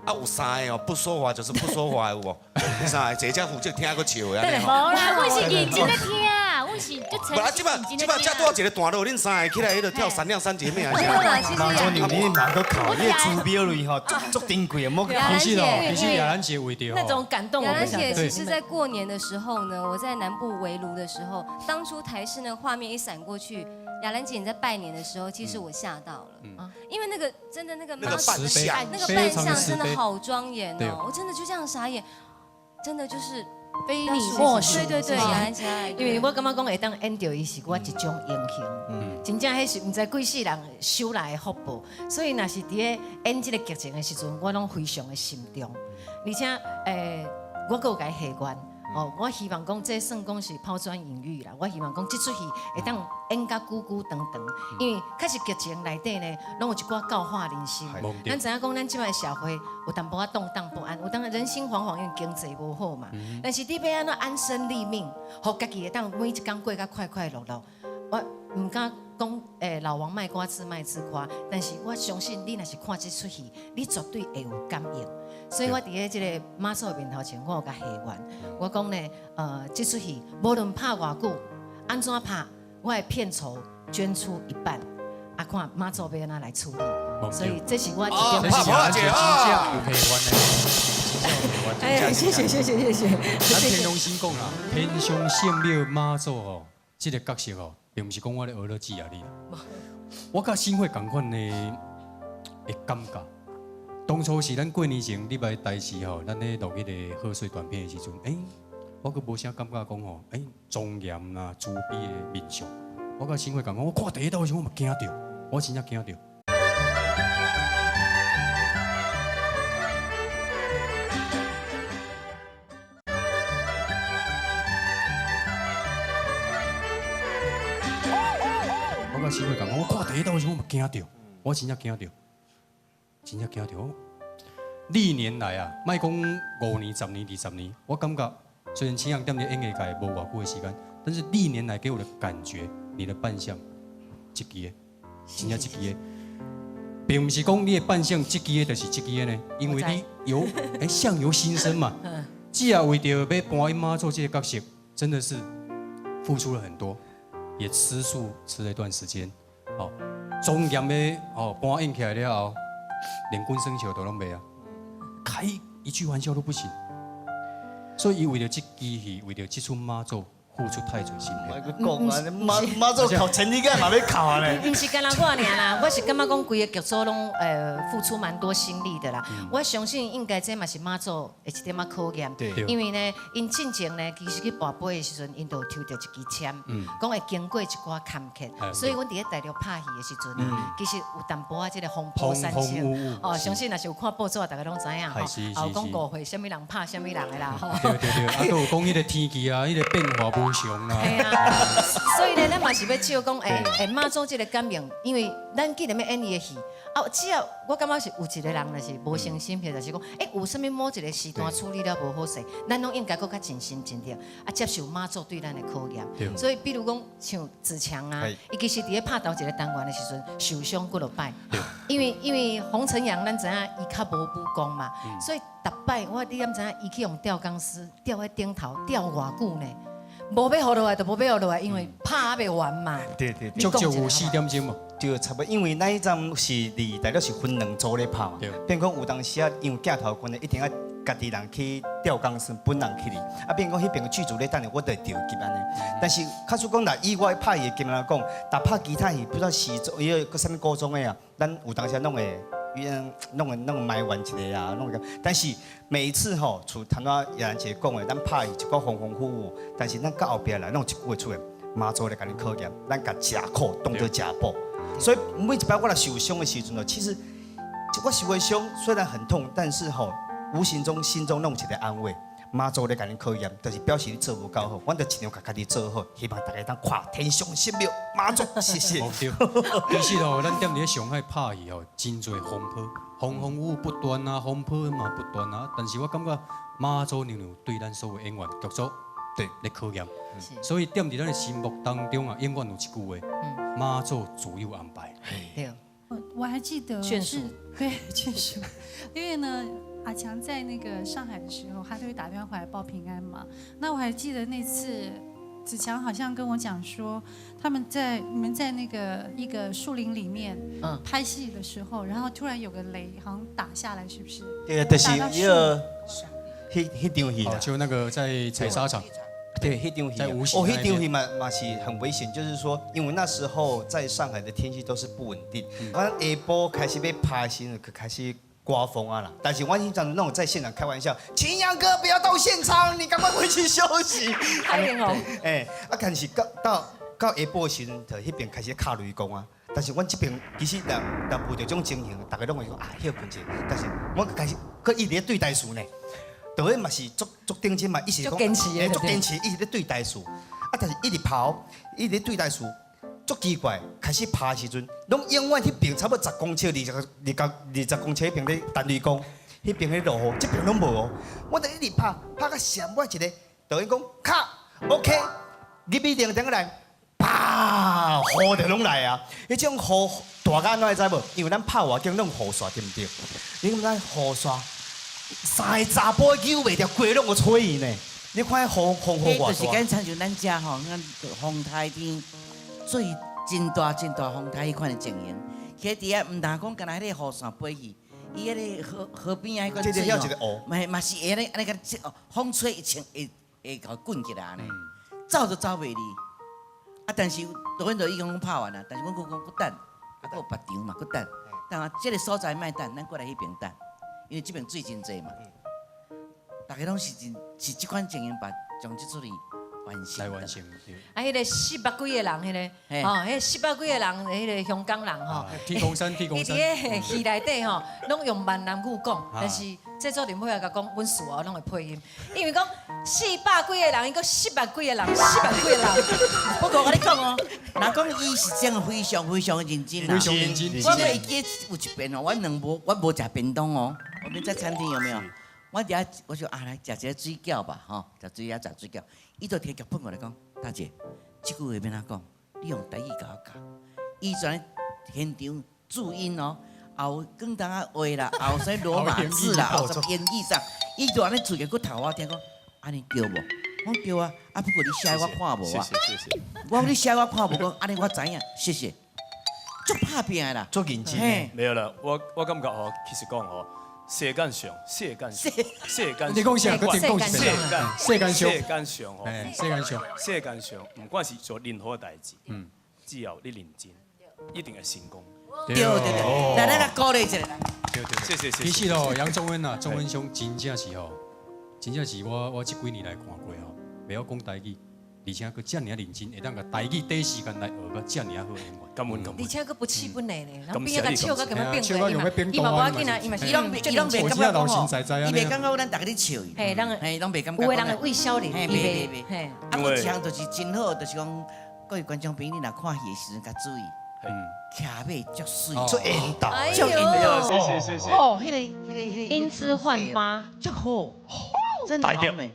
啊，有三个哦，不说话就是不说话的有无？三个，一个才负责听，阁笑的按呢吼。无啦，阮是认真咧听，阮是足诚无啊，这摆这摆才拄仔一个段落，恁三个起来彼落跳闪亮三姐妹啊！妈祖娘，你嘛阁考，你的资料类吼，足足珍贵的，莫其实哦，其实亚兰姐为著那种感动，亚兰姐其实，在过年的时候呢，我在南部围炉的时候，当初台视那个画面一闪过去，亚兰姐你在拜年的时候，其实我吓到了，因为那个真的那个那个扮相，那个扮相真的好庄严哦，我真的就这样傻眼，真的就是。非你莫属。对对对，亚兰姐，因为我感觉讲会当演著伊是我一种荣幸，真正彼是毋知几世人修来的福报，所以若是伫咧演这个剧情的时阵，我拢非常的心动，而且我阁有共伊许愿。哦，我希望讲这算讲是抛砖引玉啦。我希望讲这出戏会当演甲久久长长，因为确实剧情内底呢，拢有一寡教化人心。咱知影讲，咱这摆社会有淡薄仔动荡不安，有当人心惶惶，因为经济无好嘛。但是你欲按怎安身立命，予家己会当每一工过甲快快乐乐。我毋敢讲，老王卖瓜自卖自夸，但是我相信你若是看这出戏，你绝对会有感应。所以我伫咧这个妈祖的面头前，我有共许愿，我讲呢，这出戏无论拍偌久，按怎拍，我的片酬捐出一半，啊，看妈祖欲按怎来处理。所以这是我一点。这是亚兰姐真正有许愿的，哎，谢谢谢谢谢谢。咱平常心讲啦，天上圣庙妈祖吼，这个角色吼，并毋是讲我咧学乐姊啊你啦。我佮新会仝款的感觉。当初是咱过年前你来台视吼，咱咧录彼个贺岁短片的时阵，欸，我阁无啥感觉讲吼，欸，庄严啦、慈悲的面相。我佮新会仝款，我看第一道的时阵，我嘛惊著，我真正惊著。我佮新会仝款，我看第一道的时阵，我嘛惊著，我真正惊著。真正驚著。歷年來啊，莫講5年、10年、20年，我感覺雖然青陽踮咧演藝界無偌久的時間，但是歷年來給我的感覺，你的扮相，一支的，真正一支的，並毋是講你的扮相這支的就是這支的呢，因為你有相由心生嘛。只要為著欲扮演媽祖這個角色，真的是付出了很多，也吃素吃了一段時間。哦，莊嚴的哦，扮演起來了後，連滾耍笑都攏袂啊，開一句玩笑都不行。所以，伊為著這支戲，為著這齣媽祖，付出太多心血。講啊，媽媽祖哭千里眼嘛欲哭啊咧。毋是干焦我爾啦，我是感覺講規個劇組攏付出蠻多心力的啦。我相信應該這嘛是媽祖的一點仔考驗。因為呢，𪜶進前呢，其實去跋杯的時陣，𪜶就有抽著一支籤，講會經過一寡坎坷。所以阮佇咧大陸拍戲的時陣啊，其實有淡薄仔這個風波山情。哦，相信若是有看報紙，大家攏知影吼。有講誤會，啥物人拍啥物人的啦吼。對對對，啊，閣有講彼個天氣啊，彼個變化無常啊。係啊，所以呢，咱嘛是欲笑講，媽祖這個感應，因為咱既然欲演伊的戲，啊，只要我感覺是有一個人若是無誠心，或者是講，有啥物某一個時段處理了無好勢，咱攏應該閣較盡心盡力，啊，接受媽祖對咱的考驗。所以，比如講像子強啊，伊其實佇咧拍頭一個單元的時陣受傷幾落擺，因為洪晨陽咱知影伊較無武功嘛，所以逐擺我你敢知影伊去用吊鋼絲吊喺頂頭吊偌久呢？無欲予落來就無欲予落來，因為拍猶未完嘛。對對對，足足有4點鐘嘛。對，差不多，因為咱彼陣是佇大陸是分兩組咧拍嘛，變講有當時啊，因為鏡頭關係，一定愛家己人去吊鋼絲，本人去哩。啊，變講彼邊劇組咧等下，我就會調級按呢。但是，假使講若以我拍戲的經驗來講，但拍其他戲，不知道是做伊個啥物古裝的啊，咱有當時攏會。攏會埋怨一下啊，攏會。但是每一次吼，像頭拄葉蘭姐講的，咱拍戲一寡風風雨雨，但是咱到後壁來，攏有一句話出現，媽祖來共你考驗，咱共食苦當做食補。所以每一擺我來受傷的時陣哦，其實我受的傷雖然很痛，但是吼，無形中心中攏有一個安慰。媽祖咧共你考驗，就是表示你做無夠好，阮就盡量共家己做好，希望大家當看天上神廟媽祖，謝謝。對，其實哦，咱踮佇咧上海拍戲哦，真濟風波，風風雨雨不斷啊，風波嘛不斷啊。但是我感覺媽祖娘娘對咱所有演員劇組對咧考驗，所以踮佇咱的心目當中啊，永遠有一句話：媽祖自有安排。對，我還記得是，對眷屬，因為呢。阿強在那個上海的時候，他都會打電話回來報平安嘛。那我還記得那次，子強好像跟我講說，他們在你們在那個一個樹林裡面拍戲的時候，然後突然有個雷好像打下來，是不是？對，就是那個彼場戲，就那個在採砂場。對，彼場戲，哦，彼場戲嘛是很危險，就是說，因為那時候在上海的天氣都是不穩定，反正下晡開始欲拍時，就開始颳風啊啦，但是我彼陣攏在現場開玩笑，秦陽哥不要到現場，你趕快回去休息。太英雄。哎，啊，但是到下晡的時陣，就彼邊開始敲雷公啊。但是阮這邊其實若遇著這種情形，大家攏會講啊歇睏者。但是我開始閣一直咧對台詞呢，導演嘛是足足認真嘛，一直講，堅持的，足堅持，一直咧對台詞。啊，但是一直跑，一直對台詞。足奇怪，開始拍的時陣，攏永遠彼邊差不多10公尺、20公尺彼邊咧彈雷公，彼邊咧落雨，這邊攏無哦。我就一直拍，拍到上尾一個，導演講卡，OK，入去定定來，啪，雨就攏來啊！彼種雨大甲按怎你知無？因為咱拍外景攏雨傘對毋對？你敢知雨傘三个查埔扭袂牢，規攏予吹去呢？你看彼雨風雨偌大。就是敢親像咱遮吼，咱風颱天。所以真大真大風颱彼款的情形，其實佇遐毋但講干焦彼個雨傘飛去，伊彼個河河邊仔彼款水吼，嘛是會按呢按呢共風吹一穿會會共滾起來按呢，走都走袂離。啊，但是導演就已經講拍完啦，但是阮閣講閣等，啊，閣有別場嘛，閣等。但啊，這個所在莫等，咱過來彼邊等，因為這邊水真濟嘛。大家攏是真是這款情形，把將這齣戲。完成。来完成。啊，彼个四百几个人，彼个，哦，彼四百几个人，彼个香港人吼，天公山，天公山。伊伫个戏内底吼，拢用闽南语讲，但是制作人尾仔共讲，阮事后拢会配音，因为讲四百几个人，伊讲四百几个人，四百几个人。不过我跟你讲哦，若讲伊是真的非常非常的认真啦，非常认真。我会记有一遍哦，我两无我无食便当哦，我们在餐厅有没有？我伫遐我就啊来食一个水饺吧，吼，食水饺食水饺。伊就提脚本过来讲，大姐，这句话欲按怎讲？你用台语共我教。伊全现场注音哦，也有广东仔话啦，也有啥罗马字啦，也有啥英语啥，伊就按呢嘴个阁头我听讲，按呢对无？我讲对啊，啊不过你写我看无啊。谢谢谢谢。我讲你写我看无，讲按呢我知影，谢谢。足拍拚的啦，足认真的。没有了，我感觉哦，其实讲哦。世间上，世间上，世间，你讲啥？阁讲一世间，世间上，世间上哦，世间上，世间上，不管是做任何代志，只要你认真，一定会成功。对对对，来来来，鼓励一下。对对，谢谢谢谢。其实哦，杨宗纬啊，宗纬兄真正是哦，真正是我这几年来看过吼，袂晓讲台语。而且阁遮尔认真，会当共台语短时间来学到遮尔好演员。感恩感恩。而且阁不气不馁呢，然后边仔共笑到咁样变过，伊嘛无要紧啊，伊嘛是伊拢伊拢袂感觉讲吼，伊袂感觉咱逐家咧笑伊。嘿，人嘿，拢袂感觉。有的人会畏少年，嘿，袂袂袂。啊，阁一项就是真好，就是讲各位观众朋友，你若看戏的时阵，较注意。骑马足媠，足缘投，足缘投。谢谢谢谢。哦，彼个英姿焕发，足好，真的好美。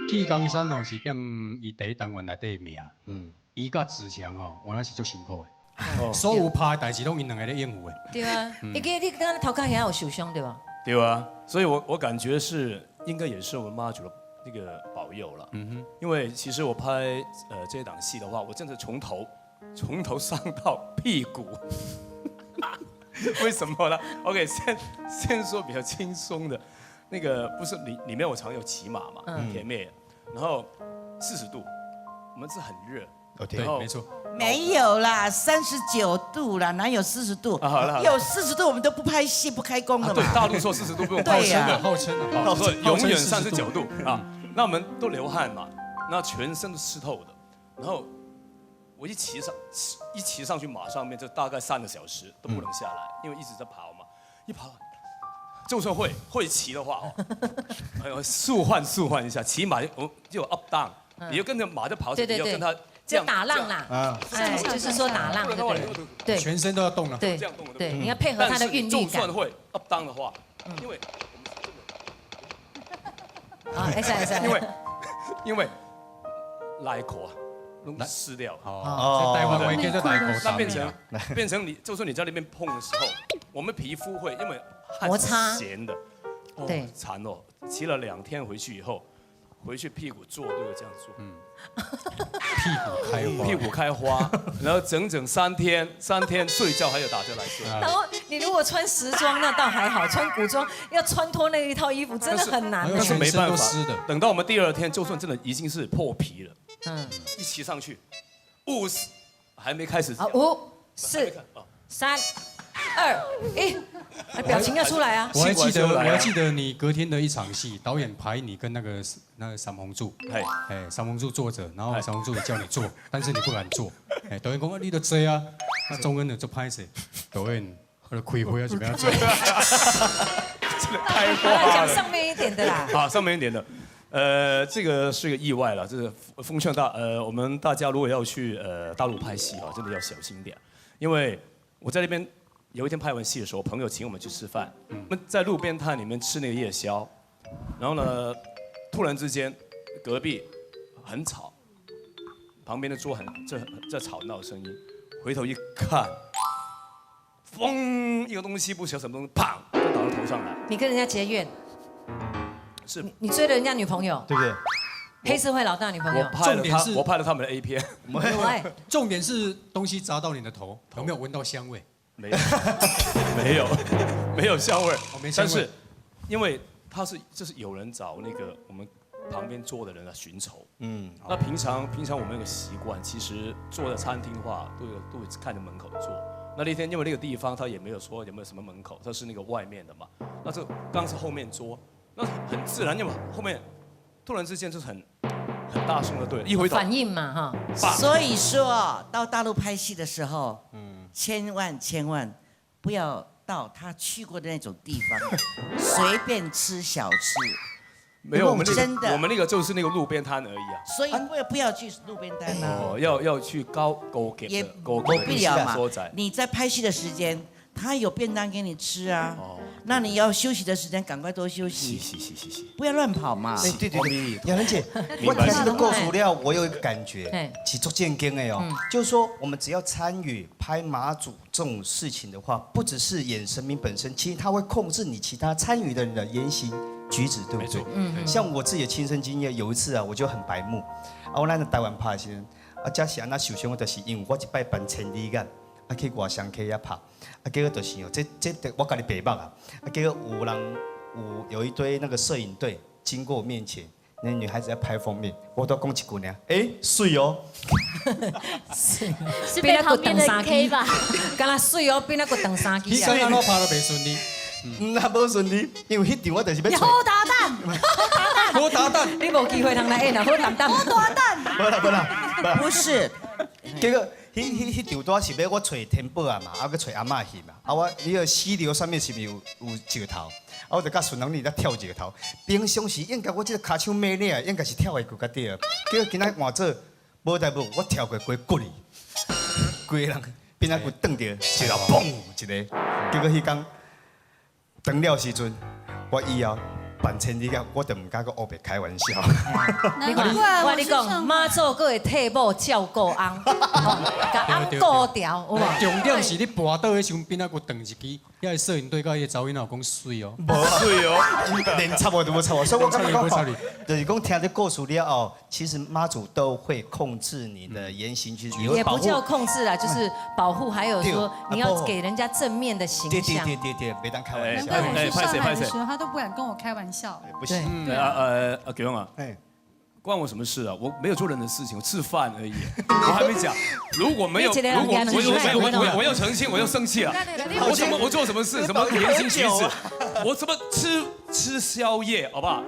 剃江山哦，是踮伊第一单元内底的名。伊佮子强哦，原来是足辛苦的。所有拍的代志拢𪜶两个咧应付的。对啊，会记你敢头壳遐有受伤对吧？对啊，所以我感觉是应该也是我们妈祖的那个保佑了。嗯哼，因为其实我拍这档戏的话，我真的从头伤到屁股。为什么呢？OK，先说比较轻松的。那个不是里面我常有骑马嘛，铁面，然后40度，我们是很热，对，没错，没有啦，39度啦，哪有四十度？有四十度我们都不拍戏不开工了嘛。对，大陆说四十度不用号称的，号称的，号称永远39度啊。那我们都流汗嘛，那全身都湿透的，然后我一骑上去马上面就大概3个小时都不能下来，因为一直在跑嘛，一跑。就算会骑的话哦，哎呦，速换速换一下，骑马我就 up down，你就跟着马就跑，你要跟他这打浪啦，哎，就是说打浪，对对对，全身都要动了，对对，你要配合它的韵律感。就算会 up down 的话，因为啊，会使会使，因为内裤啊，拢湿掉，哦，台湾话叫做内裤，那变成你，就算你在那边碰的时候，我们皮肤会因为。摩擦咸的，对，惨哦！骑了2天回去以后，回去屁股坐都有这样坐，屁股开花，屁股开花，然后整整三天，三天睡觉还有打着来睡。然后你如果穿时装那倒还好，穿古装要穿脱那一套衣服真的很难。但是没办法，等到我们第二天，就算真的已经是破皮了，一骑上去，5还没开始，五四三二一。表情要出来啊！我还记得你隔天的一场戏，导演排你跟那个三红柱，哎，三红柱坐着，然后三红柱叫你坐，但是你不敢坐，哎，导演讲你都坐啊，那宗恩就做歹势，导演我开会啊，就欲按怎坐？开花。讲上面一点的啦。好，上面一点的，这个是个意外了，这是奉劝我们大家如果要去大陆拍戏啊，真的要小心点，因为我在那边。有一天拍完戏的时候，朋友请我们去吃饭，我们在路边摊里面吃那个夜宵，然后呢，突然之间，隔壁很吵，旁边的桌很在吵闹声音，回头一看，砰，一个东西不晓得什么东西，砰，就打到头上来。你跟人家结怨？是。你追了人家女朋友？对不对？黑社会老大女朋友。我拍了他，我拍了他们的 A 片。重点是东西砸到你的头，有没有闻到香味？没有，没有，没有香味。但是，因为他是就是有人找那个我们旁边坐的人来寻仇。那平常我们有个习惯，其实坐在餐厅的话，都会看着门口坐。那天因为那个地方他也没有说有没有什么门口，它是那个外面的嘛。那这刚是后面桌，那很自然，因为后面突然之间就是很大声的对，一回头反应嘛哈。所以说到大陆拍戏的时候，千万千万不要到他去过的那种地方，随便吃小吃。没有，我们那真的个我们那个就是那个路边摊而已啊。所以不要去路边摊啊。哦，要去高级也的高没级必要嘛的所在。你在拍戏的时间，他有便当给你吃啊。那你要休息的时间，赶快多休息。是是是是。不要乱跑嘛。对对对，雅兰姐，我听这个故事了，我有一个感觉，是足正经的哦。就是说，我们只要参与拍马祖这种事情的话，不只是演神明本身，其实他会控制你其他参与的人的言行举止，对不对？像我自己的亲身经验，有一次啊，我就很白目，啊，我咱在台湾拍的时阵，啊，这是按怎受伤，我就是因为我一摆扮千里眼，啊去外双溪遐拍，啊结果就是哦，这我家己白目啊，啊结果有人有一堆那个摄影队经过我面前，那女孩子在拍封面，我都讲一句尔，哎，水哦，是被旁边的 K 吧？敢若水哦，变那个长三支你刚刚都拍得袂顺利，那无顺利，因为彼场我就是欲揣你好大胆，好大胆，你无机会通来演啊，好胆胆。好大胆。无啦无啦，不是，结果彼场拄是欲我揣天宝啊嘛，啊去揣阿嬷去嘛，啊我你个溪流上面是毋是有石头？啊我就佮顺人你咧跳石头。平常时应该我这个跤手美丽啊，应该是跳会过较对。结果今仔换做无代无，我跳过规骨去，规个人变啊骨断掉，石头嘣一个。结果彼工断了时阵，我以后办千里眼，我就毋敢阁乌白开玩笑。你看，我跟你讲，妈祖阁会替某照顾翁，共翁顾牢，有无？重点是你跋倒的时阵，边仔阁断一支，遐个摄影队佮彼个查某囡仔有讲媠哦，无媠哦，连插我都无插我，所以我感觉讲，就是讲听这故事了后，其实妈祖都会控制你的言行举止，也不叫控制啦，就是保护，还有说你要给人家正面的形象。对对对对，袂当开玩笑。难怪我去上海的时候，他都不敢跟我开玩笑。不行。对啊，阿强啊，关我什么事啊？我没有做任何事情，我吃饭而已。我还没讲，如果没有，如果我又澄清，我又生气了。我怎么我做什么事？什么言行举止？我怎么吃宵夜，好不好？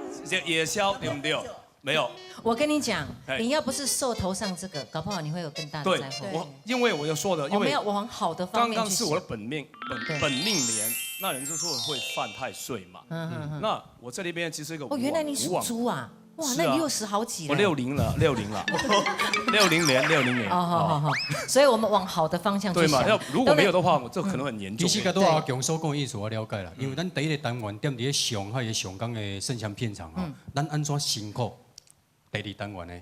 夜宵对不对？没有。我跟你讲，你要不是受头上这个，搞不好你会有更大的灾祸。我因为我要说的，因为我们要往好的方面刚刚是我的本命本命年，那人就说会犯太岁嘛。那我这里边其实一个哦，原来你属猪啊。哇，那你60好几了？我60了，60了，60年，60年。哦，好好好，所以我们往好的方向去想。对嘛？要如果没有的话，这可能很严重。其实，佮拄阿强所讲的意思我了解啦，因为咱第一个单元踮伫咧上海的上港的圣香片场吼，咱按怎辛苦？第二单元的，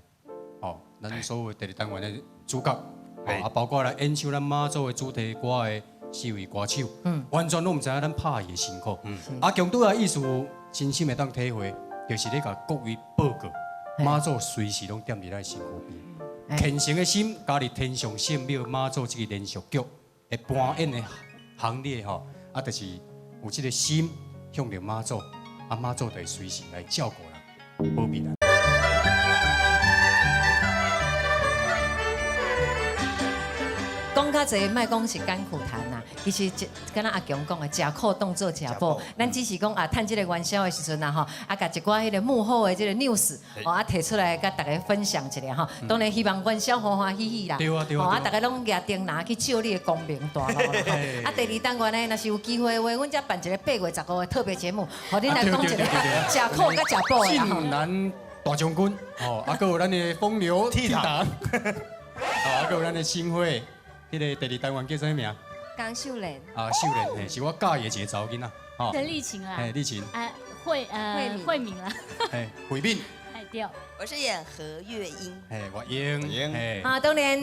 哦，咱所有第二单元的主角，啊，包括来演唱咱妈祖的主题歌的四位歌手，完全拢毋知影咱拍戏的辛苦。阿强拄仔意思真心会当体会。就是咧共各位报告，妈祖随时拢踮伫咱身躯边，虔诚的心加入天上圣庙妈祖这个连续剧的扮演的行列吼，啊，就是有这个心向著妈祖，啊，妈祖就会随时来照顾咱，保庇咱。讲较济，莫讲是甘苦谈啦。其实，敢若阿强讲的，食苦当做食补。咱只是讲啊，趁这个元宵的时阵啊，吼，啊，共一寡彼个幕后的这个 news，哦，啊，提出来共大家分享一下吼。当然希望元宵欢欢喜喜啦。对啊对啊。啊，大家拢举灯篮去照你的光明大路啦。啊，第二单元呢，若是有机会的话，阮才办一个8月15的特别节目，予恁来讲一个食苦佮食补的。晋南大将军，哦，啊，阁有咱的风流倜傥，啊，阁有咱的新会。彼个第二单元叫啥物名？江秀莲。啊，秀莲，嘿，是我教伊的一个查某囡仔。陈丽琴啦。嘿，丽琴。啊，慧敏啦。嘿，慧敏。对。我是演何月英。嘿，月英。嘿。啊，当然，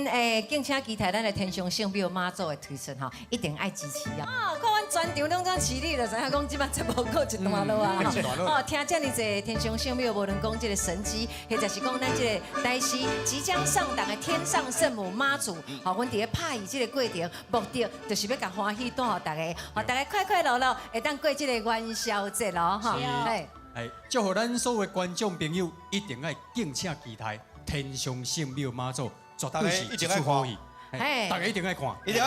敬请期待咱的天上圣庙妈祖的推出吼，一定爱支持啊！啊，看阮全场拢总起立就知影讲这摆节目阁一段落啊！哦，听遮尔济天上圣庙，无论讲这个神迹，或者是讲咱这个台视即将上档的天上圣母妈祖，吼，阮伫咧拍戏这个过程，目的就是欲共欢喜带予大家，予大家快快乐乐，会当过这个元宵节咯，哈。嘿。哎，祝福咱所有的觀眾朋友一定愛敬請期待《天上聖廟媽祖》，絕對是一出好戲。大家一定愛看，一定愛。